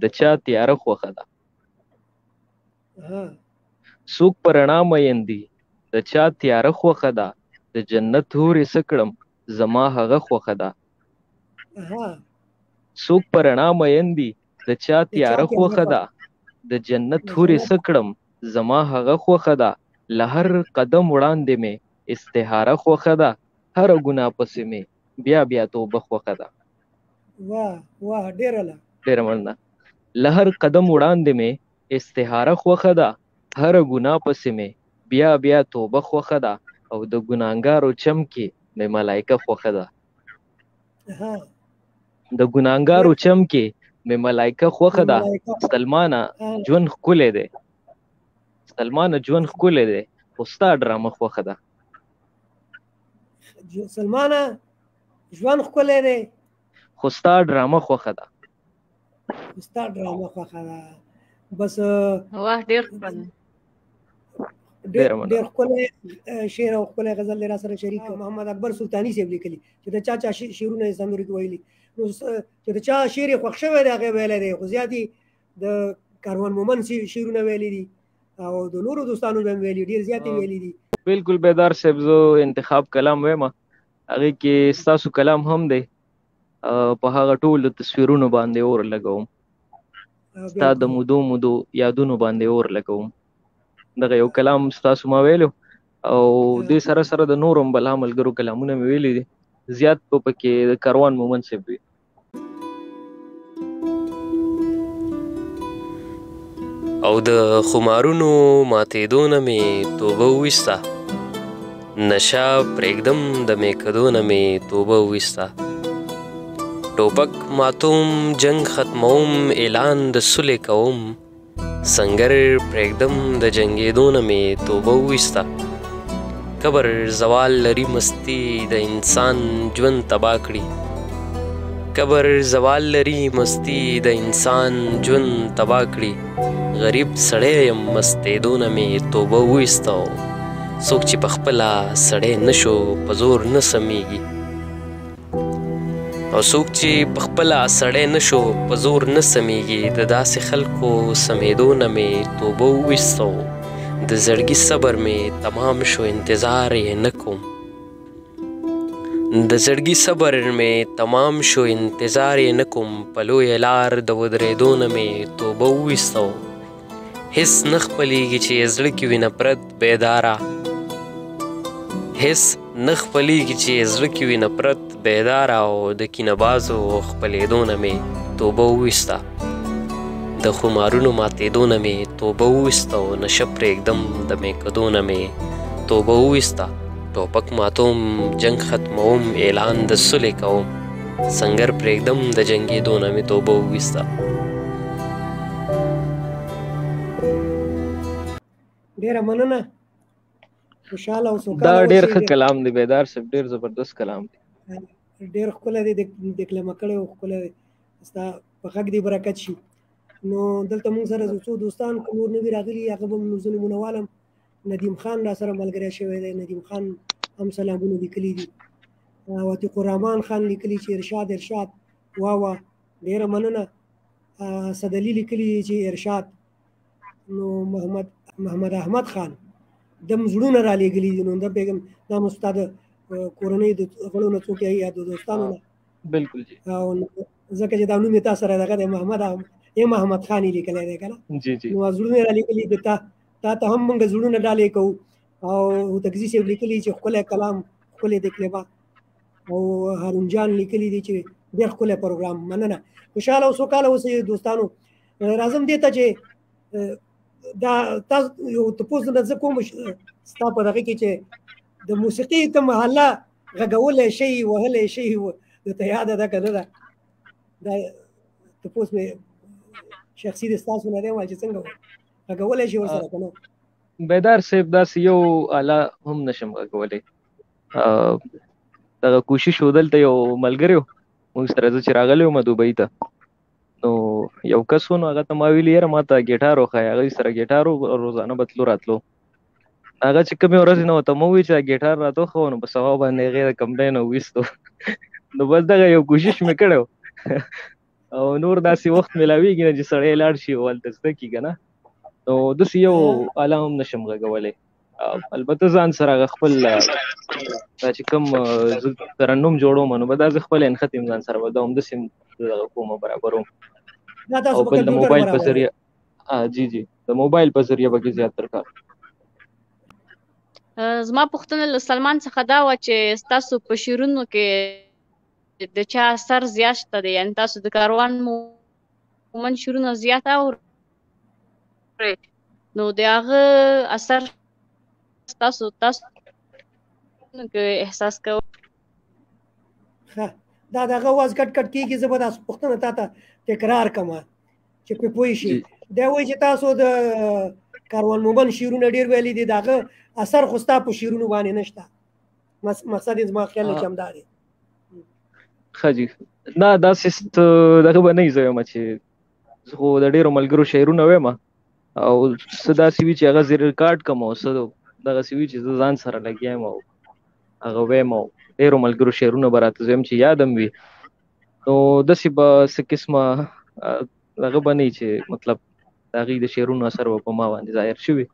د چا تیاره خوښه ده، څوک په رڼا مین دي د چا تیاره خوښه ده، د جنت حورې څه کړم زما هغه خوښه ده. څوک په رڼا مین دي د چا تیاره خوښه ده، د جنت حورې څه کړم زما هغه خوښه ده، له هر قدم وړاندې مې استحاره خوښه ده، هره ګناه پسې مې بیا بیا توبه خوښه ده. واه واه، ډېره له ډېره مننه. له هر قدم وړاندې مې استحاره خوښه ده، هره ګناه پسې مې بیا بیا توبه خوښه ده، او د ګناهګارو چم کې مې ملایکه خوښه ده. د ګناهګارو چم کې مې ملایکه خوښه ده. سلمانه ژوند ښکلی دی، سلمانه ژوند ښکلی دی، خو ستا ډرامه خوښه ده. سلمانه ژوند ښکلی دی، خو ستا ډرامه خوښه ده. ستا ډرامه خوښه ده. بس واه، ډېر ښکلی، ډېر ډېر ښکلی شعر او ښکلی غزل دی را سره شریک. محمد اکبر سلطاني صاحب لیکلي چې د چا چا شعرونه یې سندرو کې ویلي، نو چې د چا شعر یې خوښ شوی دی هغه ویلی دی، خو زیات یې د کاروان مومند شعرونه ویلي دي، او د نورو دوستانو به هم ویلي، ډېر زیات یې ویلي دي. بالکل بیدار صاحب، زه انتخاب کلام وایم، هغې کې ستاسو کلام هم دی، په هغه ټولو تصویرونو باندې اور لګوم، ستا د مودو مودو یادونو باندې اور لګوم. دغه یو کلام ستاسو ما ویلو، او دې سره سره د نورو هم بلا ملګرو کلامونه مې ویلي دي، زیات به پکې د کاروان مومند صاحب وي. او د خمارونو ماتېدو نه مې توبه وویسته، نشه پرېږدم د میکدو نه مې توبه وویسته، ټوپک ماتوم جنګ ختموم اعلان د سولې کوم، سنګر پرېږدم د جنګېدو نه مې توبه وویسته، قبر زوال لري مستي د انسان ژوند تباه کړي، قبر زوال لري مستي د انسان ژوند تباه کړي، غریب سړی یم مستېدو نه مې توبه وویسته، څوک چې په خپله سړی نه شو په زور نه سمېږي، او څوک چې په خپله سړی نه شو په زور نه سمېږي، د داسې خلکو سمېدو نه مې توبه وویسته، د زړګي صبر مې تمام شو انتظار یې نه کوم، د زړګي صبر مې تمام شو انتظار یې نه کوم، په لویه لار د ودرېدو نه مې توبه وویسته، هېڅ نه خپلېږي چې زړه کې وي نفرت بیداره، هېڅ نه خپلېږي چې زړه کې وي نفرت بیداره، او د کینه بازو خپلېدو نه مې توبه وویسته، د خمارونو ماتېدو نه مې توبه وویسته، او نشه پرېږدم د میکدو نه مې توبه وویسته، ټوپک ماتوم جنګ ختموم اعلان د سولې کوم، سنګر پرېږدم د جنګېدو نه مې توبه وویسته. ډېره مننه، خوشحاله او سوکاله دا ډېر ښه کلام دی بیدار صاحب، ډېر زبردست کلام دی، ډېر ښکلی دی، دکلمه کړی او ښکلی دی، ستا په غږ دې برکت شي. نو دلته موږ سره څو دوستان که نور نه وي راغلي هغه به هم زه نومونه والم. ندیم خان را سره ملګری شوی دی، ندیم خان هم سلامونه لیکلي دي، او عتیق الرحمن خان لیکلي چې ارشاد ارشاد، وا وا، ډېره مننه. صدلی لیکلی چې ارشاد، نو محمد احمد خان دم زړونه را لېږلي دي. نو د بیګم دا نو ستا د کورنۍ د غړو نه څوک یا د دوستانو نه؟ بالکل جی. او ځکه چې دا نوم یې تا سره دغه دی، محمد ایم احمد خان یې لیکلی دی که نه؟ جی جی. نو زړونه یې را لېږلي دي، تا ته هم موږ زړونه ډالۍ کوو. او هوتکزي صاحب لیکلي چې ښکلی کلام، ښکلی د کلمه. او هارون جان لیکلي دي چې ډېر ښکلی پروګرام، مننه، خوشحاله او سوکاله اوسئ دوستانو. راځم دې ته چې دا تاسو یو تپوس نه زه کوم ستا په دغه کې چې د موسیقي کوم آله غږولی شي، وهلی شي، درته یاده ده که نه ده؟ دا تپوس مې شخصي د ستاسو نه دی، چې څنګه غږولی شي ورسره که نه؟ بیدار صاحب، داسې یو آله هم نشم غږولی. دغه کوشش و، دلته یو ملګری و موږ سره، زه چې راغلی وم دوبۍ ته نو یو کس و، نو هغه ته ما ویلي یاره ما ته ګیټار وښایه. هغه سره ګیټار و، روزانه به تلو راتلو. هغه چې کومې ورځې نه ورته مو وویل چې ګیټار راته وښوه، نو په سبا باندې هغې د کمرې نه وویستو. نو بس دغه یو کوشش مې کړی او نور داسې وخت ملاویږي نه چې سړی لاړ شي او هلته زده کړي که نه. نو داسې یو آله هم نشم غږولی. البته ځان سره هغه خپل دا چې کوم زه ترنم جوړوم، نو به دا زه خپله نښتې ځان سره به دا همداسې دغه کومه برابروم. او بل د موبایل په ذریعه. جی جی، د موبایل په ذریعه به کې زیات تر کار. زما پوښتنه له سلمان څخه دا وه چې ستاسو په شعرونو کې د چا اثر زیات شته دی، یعنی تاسو د کاروان مومن شعرونه زیات اورئ، نو د هغه اثر تاسو کې احساس کوئ؟ ښه، دا دغه اواز کټ کټ کېږي. زه به دا پوښتنه تا ته تکرار کړم چې پرې پوه شي. دی وایي چې تاسو د کاروان مومن شعرونه ډېر ویلي دي، د هغه اثر خو ستا په شعرونو باندې نشته. مقصد یې زما خیال چې همدا دی. ښه جي، نه داسې دغه به نه وي. زه وایم چې زه خو د ډېرو ملګرو شعرونه وایم، او څه داسې وي چې هغه زه ریکارډ کړم، او څه دغسې وي چې زه ځان سره لګیا یم او هغه وایم، او ډېرو ملګرو شعرونه به راته زه وایم چې یادم وي. نو داسې به څه قسمه هغه به نه وي چې مطلب د هغوی د شعرونو اثر به په ما باندې ظاهر شوي.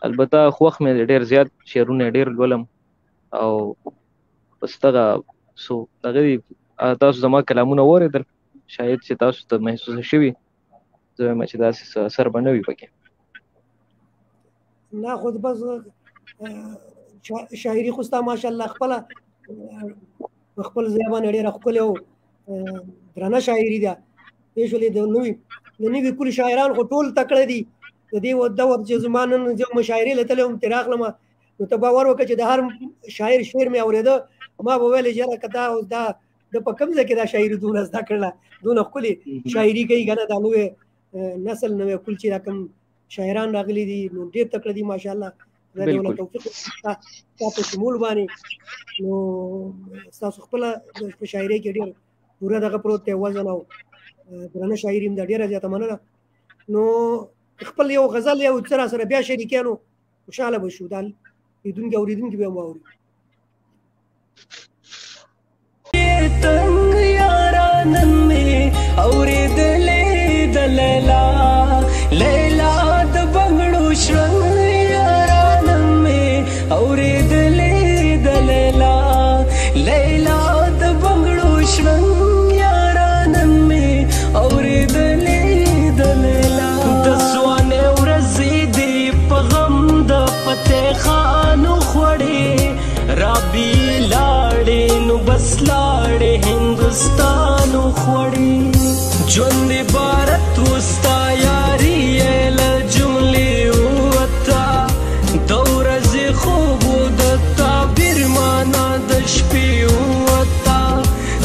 البته خوښ مې دی، ډېر زیات شعرونه ډېر لولم، او بس دغه څو دغه دي. تاسو زما کلامونه واورېدل، شاید چې تاسو ته محسوسه شوي. زه وایم چې داسې څه اثر به نه وي پکې. نه خو بس شاعري خو ستا ماشاءالله خپله په خپل ځای باندې ډېره ښکلې او درنه شاعري ده، پوه شولې؟ د نوي کلي شاعران خو ټول تکړه دي. د دې دور چې زما نن زه مشاعرې له تللی وم، ترې راغلم، نو ته باور وکړه چې د هر شاعر شعر مې اورېده، ما به ویل چې یاره که دا اوس دا د په کوم ځای کې دا شاعري دونه زده کړله، دونه ښکلې شاعري کوي که نه. دا نوی نسل، نوی کل چې دا کوم شاعران راغلي دي، نو ډېر تکړه دي ماشاءالله. خدای دې وله توفیق ستا په شمول باندې. نو ستاسو خپله په شاعرۍ کې ډېر پوره دغه پروت دی وزن او درنه شاعري هم ده. ډېره زیاته مننه. نو خپل یو غزل یو څه را سره بیا شریکې، نو خوشحاله به شو، دا لیدونکي اورېدونکي به هم واوري. تنگ یاران مې اورېدلې د لیلا، لیلا د بنګړو شرنګ یاران مې اورېدلې د لیلا، لیلا د بنګړو شرنګ یاران مې اورېدلې د لیلا. د ځوانۍ ورځې دې په غم د فتح خان وخوړې، رابي لاړې نو بس لاړې هندوستان وخوړې. ژوند عبارت وستا یاري یې له جملې ووته، د ورځې خوب د تعبیر معنا د شپې ووته.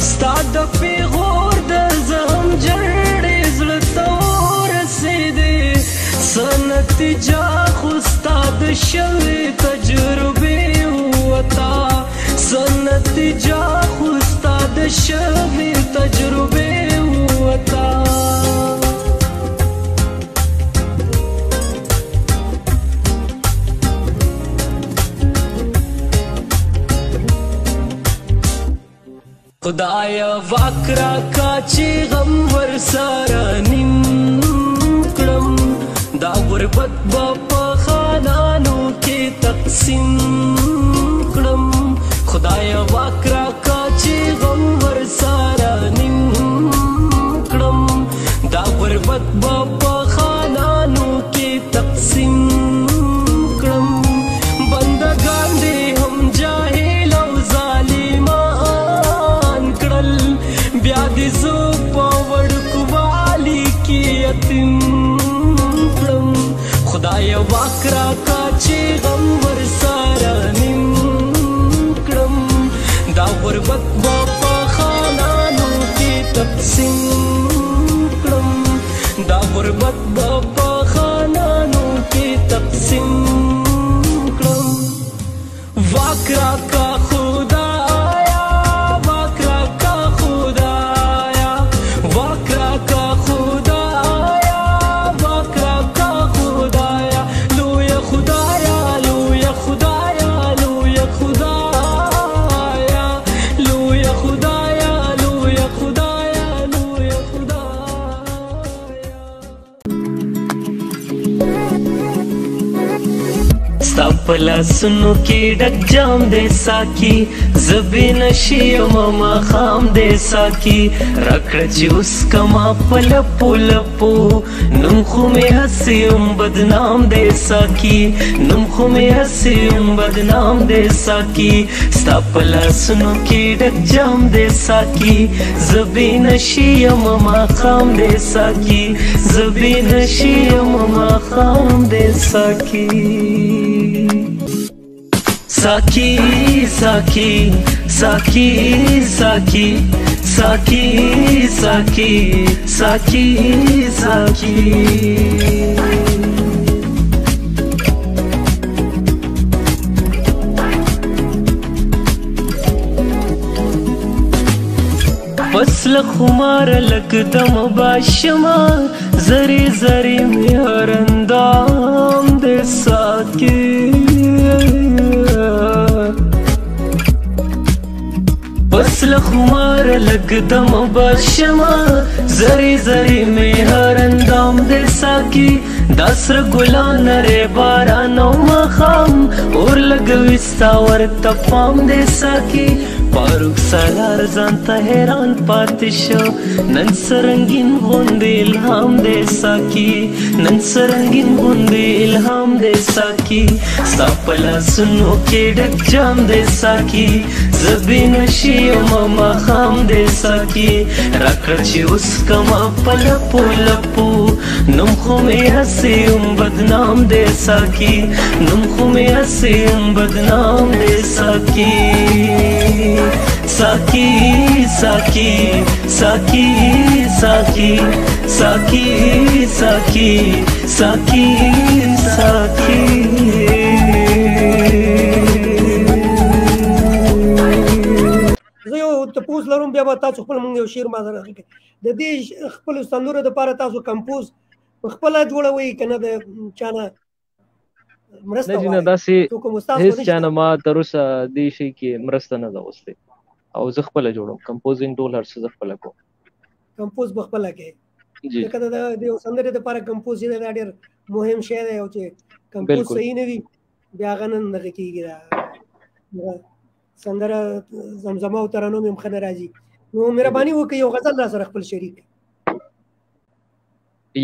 ستا د پیغور د زهم جرړې زړه ته ورسېدې، څه نتیجه خو ستا د شوې تجربې ووته، څه نتیجه خو ستا د شوې تجربې ووته. خدای واک راکا چې غم ورسره نیم کړم، دا غربت به په خانانو کې تقسیم کړم. خدای واک راکا چې غم ورسره نیم کړم، دا غربت به په خانانو کې تقسیم کړم. بندگان دې هم جاهل او ظالمان کړل، بیا دې زه په وړوکوالي کې یتیم کړم. خدای واک راکا چې غم ورسره نیم کړم، دا غربت به په خانانو کې تقسیم کړم، دا غربت به په خانانو کې تقسیم کړم. واک راکا خدایا، واک راکا خدایا، واک راکا خدایا، واک راکا خدایا، لوی خدایا، لوی خدایا، لوی خدایا، لوی خدایا، لوی خدایا، لوی خدایا. ستا په لاسونو کې ډک جام دی ساکي، زه بې نشي یم ماښام دی ساکي. راکړه چې اوس کما په لپو لپو، نوم خو مې هسې هم بدنام دی ساکي، نوم خو مې هسې هم بدنام دی ساکي. ستا په لاسونو کې ډک جام دی ساکي، زه بې نشي یم ماښام دی ساکي، زه بې نشي یم ماښام دی ساکي. ساکي ساکي ساکي ساکي ساکي ساکي ساکي ساکي. پس له خمار لک دم باشما، زری زری مې هر اندام دې ساکي. پس له خمار لک دم باشما، زری زری مې هر اندام دې ساکي. داسر ګلان ری باران او مخام، اور لګوي ستا ورته پام دې ساکي. فاروق سالار ځان ته حیران پاتې شو، نن سرنګین غوندې الهام دی ساکي، نن سرنګین غوندې الهام دی ساکي. ستا په لاسونو کې ډک جام دی ساکي، زه بې نشي یم ماښام دی ساکي. راکړه چې اوس کما په لپو لپو، نوم خو مې هسې هم بدنام دی ساکي، نوم خو مې هسې هم بدنام دی ساکي. ساکي ساکي ساکي ساکي ساکي ساکي ساکي ساکي. زه یو تپوس لرم، بیا به تاسو خپل مونږ یو شعر ما سره کړئ. د دې خپل سندرو دپاره تاسو کمپوز په خپله جوړوئ که نه د چا نه مرسته نه جی نه، غواړئ؟ داسې څوک کوم استاد خو هیڅ چا نشته؟ نه ما تر اوسه دې شي کې مرسته نه ده غوښتې او زه خپله جوړوم کمپوزینګ، ټول هر څه زه خپله کوم. کمپوز به خپله کوې؟ جی. ځکه د یو سندرې دپاره کمپوز چې دی دا ډېر مهم شی دی، او چې کمپوز صحیح نه وي بیا هغه نن دغه کېږي، دا سندره زمزمه او ترانو مې هم ښه نه راځي. نو مهرباني وکړئ یو غزل را سره خپل شریک.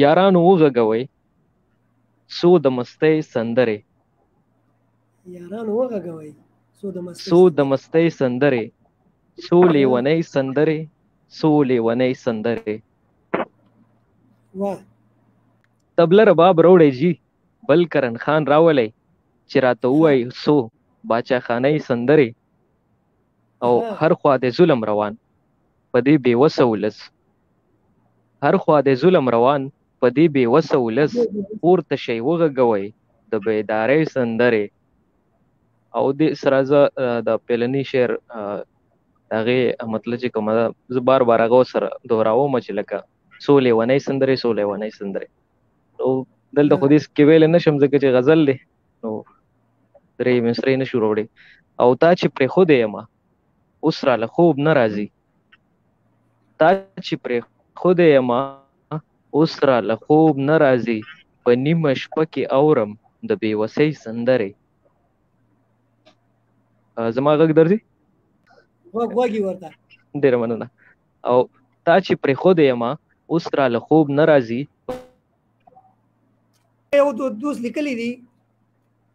یارانو وغږوئ څو د مستۍ سندرې، یارانو وغږوئ څو د مستۍ څو د مستۍ سندرې، څو لیونۍ سندرې، څو لیونۍ سندرې. واه. تبله رباب راوړی جی، بل کرن خان راولئ چې راته ووایي څو باچاخانۍ سندرې. او هر خوا د ظلم روان په دې بې وسه ولس، هر خوا د ظلم روان په دې بې وسه ولس، پورته شئ وغږوئ د بیدارۍ سندرې. او دې سره زه د پیلني شعر د هغې مطلب چې کومه ده زه بار بار هغه سره دهراوم چې لکه څو لیونۍ سندرې، څو لیونۍ سندرې. نو دلته خو دې کې ویلی نه شم ځکه چې غزل دی، نو درې مصرې نه شو راوړې. او تا چې پرېښودی یم اوس راله خوب نه راځي، تا چې پرېښودی یمه اوس راله خوب نه راځي، په نیمه شپه کې اورم د بې وسۍ سندرې. زما غږ درځي؟ غوږ غوږی ورته. ډېره مننه. او تا چې پرېښودی یمه اوس راله خوب نه راځي. یو دوست لیکلی دي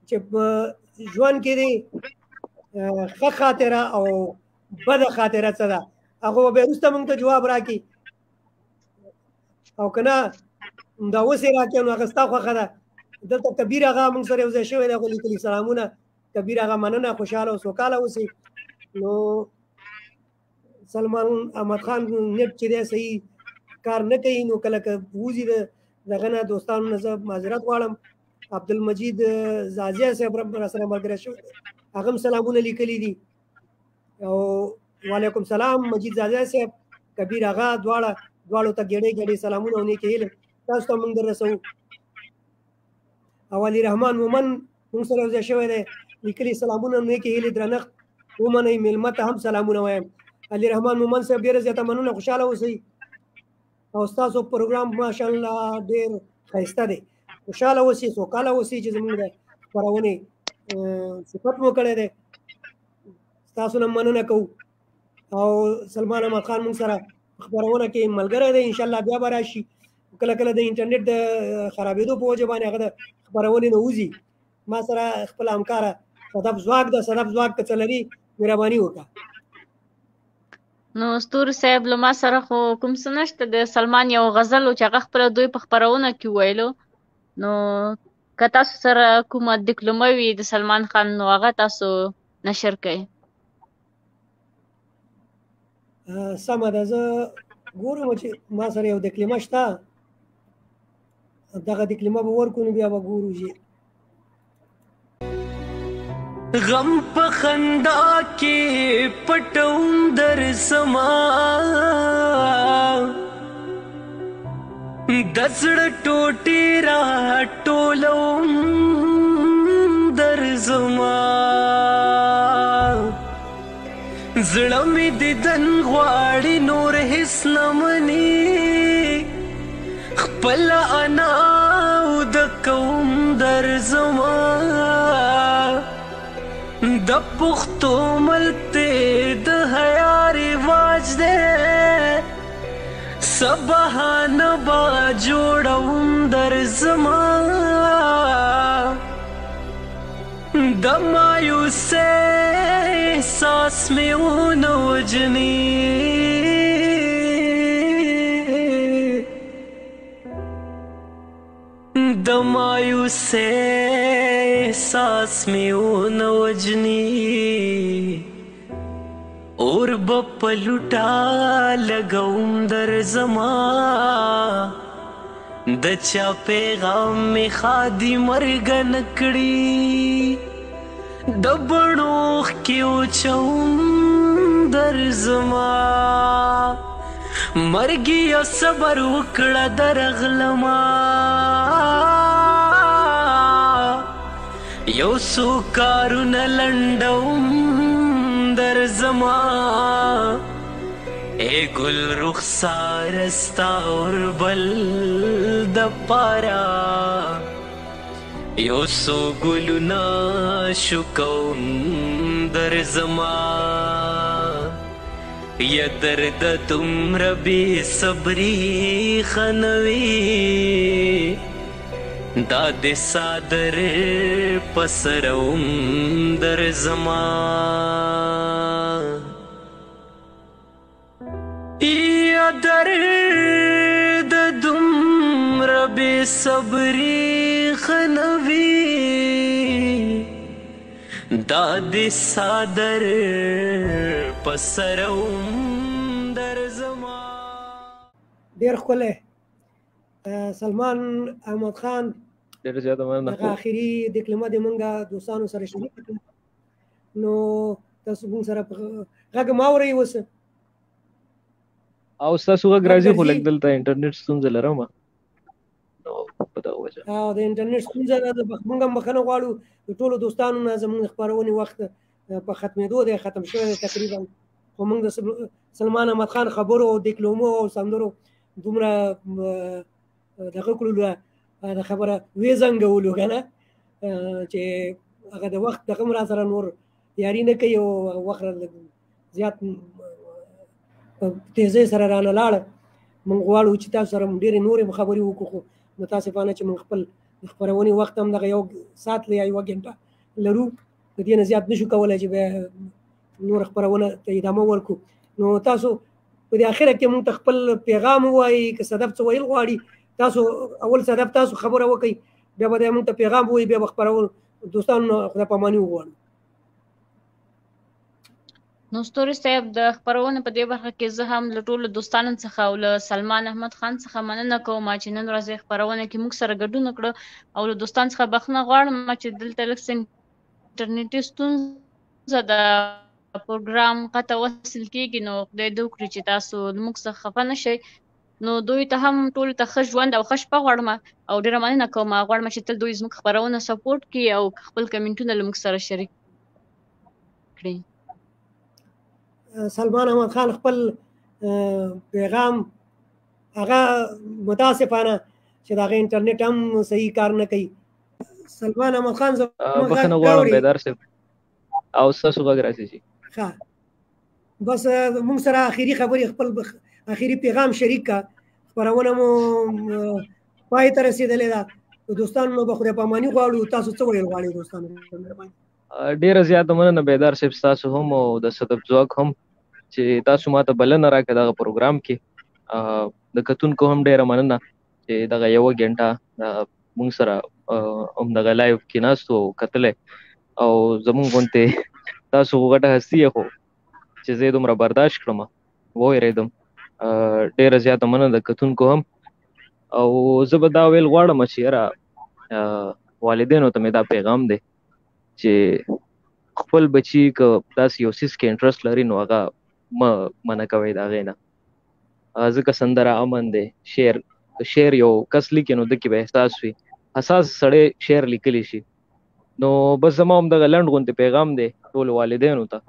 چې په ژوند کې دی ښه خاطره او بده خاطره څه ده، هغه به وروسته موږ ته جواب راکړي، او که نه دا اوس یې راکړي نو هغه ستا خوښه ده. دلته کبیر هغه موږ سره یو ځای شوی دی، هغه لیکلي سلامونه کبیر هغه، مننه، خوشحاله او سوکاله اوسئ. نو سلمان احمد خان نېټ چې دی صحیح کار نه کوي، نو کله که وځي د دغه نه دوستانو نه زه معذرت غواړم. عبدالمجید زازی صاحب را سره ملګری شوی، هغه هم سلامونه لیکلي دي. او وعلیکم سلام مجید زازی صاحب، کبیر هغه، دواړو ته ګېډۍ ګېډۍ سلامونه او نیکې هیلې تاسو ته موږ در رسوو. او علي رحمان مومن موږ سره یو ځای شوی دی، لیکلي سلامونه نیکې هیلې درنښت ومنئ، مېلمه ته هم سلامونه وایم. علي رحمان مومن صاحب ډېره زیاته مننه، خوشحاله اوسئ. او ستاسو پروګرام ماشاءالله ډېر ښایسته دی، خوشحاله اوسئ، سوکاله اوسئ چې زموږ د خپرونې صفت مو کړی دی، ستاسو نه مننه کوو. او سلمان احمد خان موږ سره خپرونه کې ملګری دی، انشاءالله بیا به راشي. کله کله د انټرنیټ د خرابېدو په وجه باندې هغه د خپرونې نه وځي. ما سره خپل همکاره صدف ځواک ده، صدف ځواک که څه لري مهرباني وکړه. نو ستوري صاحب له ما سره خو کوم څه نشته، د سلمان یو غزل و چې هغه خپله دوی په خپرونه کې وویلو، نو که تاسو سره کومه دکلمه وي د سلمان خان نو هغه تاسو نشر کړئ. سمه ده، زه ګورم چې ما سره یو دکلمه شته، دغه دکلمه به ورکړو نو بیا به ګورو چې غم په خندا کې پټوم در سما، د زړه ټوټې را ټولوم در زما، زړه مې دیدن غواړي نور هیڅ نه مني، خپل انا او د کوم در زما، د پښتو ملک ته د حیا رواج دی، سبحان با جوړوم در زما، د مایوسۍ احساس مې ونه وژني، د مایوسۍ احساس مې ونه وژني، اور به په لوټه لګوم در زما، د چا پیغام مې ښادي مرګ نه کړي، د بڼو اوښکې وچوم در زما، مرګیه صبر وکړه درغلمه، یو څو کارونه لنډوم در زما، ای ګل رخسار ستا اوربل د پاره، یو څو ګلونه شکوم در زما، یا درد دومره بې صبري ښه نه وي، دا د څادر په سروم در زما، یا درد دومره بې صبري ښه نه وي، دا د څادر په سروم در زما. ډېر ښکلی سلمان احمد خان، ډېره زیاته مننه. دغه اخري دکلمه د مونږ دوستانو سره شریکه کړه. نو تاسو مونږ سره غږ ما اورئ اوس؟ او ستاسو غږ راځي، خو لږ دلته انټرنیټ ستونزه لرم، نو په دغه وجه. او د انټرنیټ ستونزه ده، مونږ هم بښنه غواړو د ټولو دوستانو نه. زمونږ خپرونې وخت په ختمېدو دی، ختم شوی دی تقریبا. خو موږ د سلمان احمد خان خبرو او دیکلومو او سندرو دومره دغه کړلو، د خبره وې زنګولو که نه چې هغه د وخت دغه هم را سره نور یاري نه کوي او وخت زیات په تیزۍ سره رانه لاړه. موږ غواړو چې تاسو سره ډېرې نورې خبرې وکړو، خو متاسفانه چې موږ خپل خپرونې وخت هم دغه یو ساعت یا یوه ګنټه لرو، د دې نه زیات نشو کولی چې بیا نور خپرونه ته ادامه ورکړو. نو تاسو په دې اخره کې موږ ته خپل پیغام ووایئ، که صدف څه ویل غواړي تاسو اول صدف تاسو خبره وکړئ، بیا به موږ ته پیغام ووایي، بیا به خپرول دوستانو خدای پاماني وغواړو. نو ستوري صاحب د خپرونې په دې برخه کې زه هم له ټولو دوستانو څخه او له سلمان احمد خان څخه مننه کوم چې نن ورځ یې خپرونه کې موږ سره ګډون وکړو، او له دوستانو څخه بښنه غواړم چې دلته لږ څه انټرنیټي ستونزه ده، پروګرام قطع وصل کېږي، نو خدای دې وکړي چې تاسو له موږ څخه خفه نه شئ. نو دوی ته هم ټولو ته ښه ژوند او ښه شپه غواړم او ډېره مننه کوم، غواړم چې تل دوی زموږ خپرونه سپورټ کړي او خپل کمنټونه له موږ سره شریک کړي. سلمان احمد خان خپل پیغام هغه متاسفانه چې د هغه انټرنیټ هم صحیح کار نه کوي. سلمان احمد خان زموږ بخښنه غواړم بیدار صاحب، او ستاسو غږ راځي. ښه، بس موږ سره اخیری خبرې خپل اخیری پیغام شریک کا. خپرونه مو پای ته رسېدلې ده، دوستانو به خدای پاماني غواړو. تاسو څه ویل غواړئ دوستانو؟ مهرباني. ډیره زیاته مننه بیدار صاحب، ستاسو هم او د صدف ځواک هم چې تاسو ماته بلنه راکړه دغه پروګرام کې. د کتونکو هم ډیره مننه چې دغه یوه ګنټه موږ سره هم دغه live کې ناست او کتلی، او زمونږ غونتې تاسو خو غټه هستي یې، خو چې زه یې دومره برداشت کړم ووېرېدم. ډیره زیاته مننه د کتونکو هم. او زه به دا ویل غواړم چې یاره والدینو ته مې دا پیغام دی چې خپل بچي که داسې یو څیز کې انټرسټ لري نو هغه مه منع کوئ د هغې نه، ځکه سندره امن دی، شعر شعر یو کس لیکي نو ده کې به احساس وي، حساس سړی شعر لیکلی شي. نو بس زما هم دغه لنډ غوندې پیغام دی ټولو والدینو ته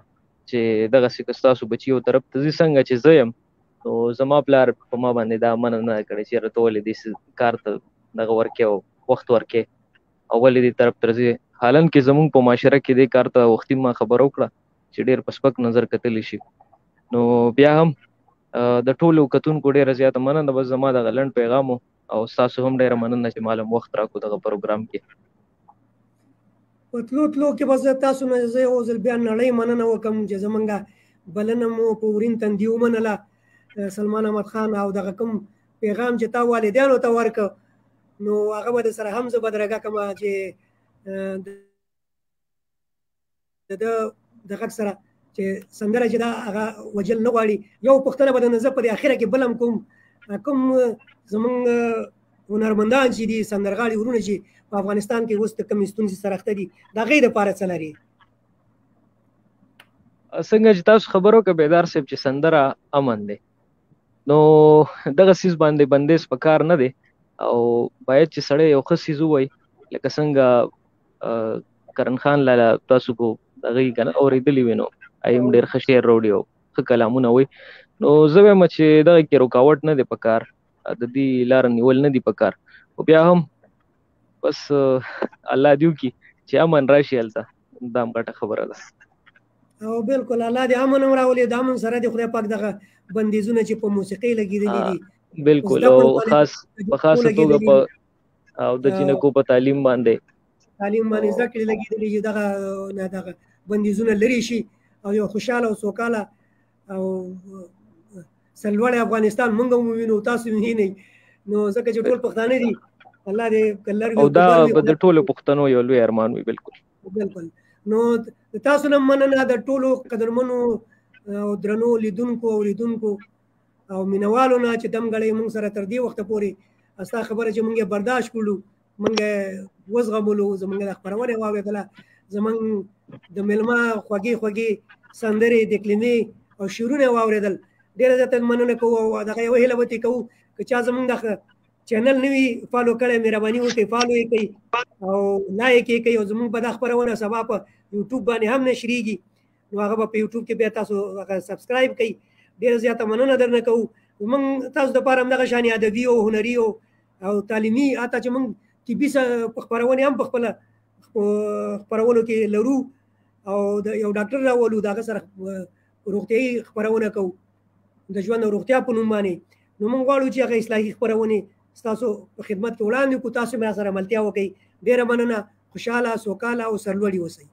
چې دغسې که ستاسو بچي یو طرف ته ځي څنګه چې زه یم، نو زما پلار په ما باندې دا منع نه کړې چې یاره ته ولې دې کار ته دغه ورکې او وخت ورکې او ولې دې طرف ته ځې. حالان کې زمونږ په معاشره کې دې کار ته وختي ما خبره وکړه چې ډېر په سپک نظر کتلی شي. نو بیا هم د ټولو کتونکو ډېره زیاته مننه. بس زما دغه لنډ پیغام و، او ستاسو هم ډېره مننه چې ما له وخت راکړو دغه پروګرام کې. په تلو تلو کې به زه تاسو نه زه یو ځل بیا نړۍ مننه وکړم چې زمونږ بلنه مو په ورین تندي ومنله سلمان احمد خان، او دغه کوم پیغام چې تا والدینو ته ورکړ نو هغه به د سره هم زه بدرګه کړم چې د ده د غږ سره چې سندره چې دا هغه وجل نه غواړي. یو پوښتنه به درنه زه په دې اخره کې بل هم کوم، کوم زمونږ هنرمندان چې دي، سندرغاړي ورونه چې په افغانستان کې اوس د کومې ستونزې سره اخته دي، د هغې دپاره څه لري؟ څنګه چې تاسو خبرو کې بیدار صاحب چې سندره امن دی، نو دغه څیز باندې بندیز په کار نه دی، او باید چې سړی یو ښه څیز ووایي، لکه څنګه کرن خان لالا تاسو کو هغه یې که نه اورېدلي وي، نو هغې هم ډېر ښه شعر راوړي او ښه کلامونه وایي. نو زه وایم چې دغه کې رکاوټ نه دی په کار، د دې لاره نیول نه دی په کار، خو بیا هم بس الله دې وکړي چې امن راشي هلته، دا هم غټه خبره ده. او بالکل الله دې امن هم راولي، د امن سره دې خدای پاک دغه بندیزونه چې په موسیقۍ لګېدلي دي، بالکل، او خاص په خاصه توګه په او د جینکو په تعلیم باندې زده کړې لګېدلي چې دغه نه دغه بندیزونه لرې شي او یو خوشحاله او سوکاله او سرلوړی افغانستان مونږ هم ووینو، تاسو وینئ. نو ځکه چې ټول پښتانه دي، الله دې کلر او دا به د ټولو پښتنو یو لوی ارمان وي. بالکل بالکل. نو تاسو نه مننه د ټولو قدرمنو او درنو لیدونکو او لیدونکو او مینوالو نه چې دم ګړی مونږ سره تر دې وخته پورې ستا خبره چې مونږ یې برداشت کړو، مونږ یې وزغملو، زمونږ د خپرونې واورېدله، زمونږ د مېلمه خوږې خوږې سندرې د کلمې او شعرونه یې واورېدل. ډېره زیاته مننه کوو او دغه یوه هیله به ترې کوو که چا زمونږ د چینل نه وي follow کړی، مهرباني وکړئ follow یې کړئ او like یې کړئ. او زمونږ په دا خپرونه سبا په یوټیوب باندې هم نشرېږي، نو هغه به په یوټیوب کې بیا تاسو هغه سبسکرایب کړئ. ډیره زیاته مننه درنه کوو. موږ تاسو دپاره همدغه شان ادبي او هنري او تعلیمي، حتی چې موږ طبي خپرونې هم په خپله خپرونو کې لرو او د یو ډاکټر راولو، د هغه سره روغتیایي خپرونه کوو د ژوند او روغتیا په نوم باندې. نو موږ غواړو چې هغه اصلاحي خپرونې ستاسو په خدمت کې وړاندې کړو، تاسو هم راسره ملتیا وکړئ. ډېره مننه، خوشحاله، سوکاله او سرلوړي اوسئ.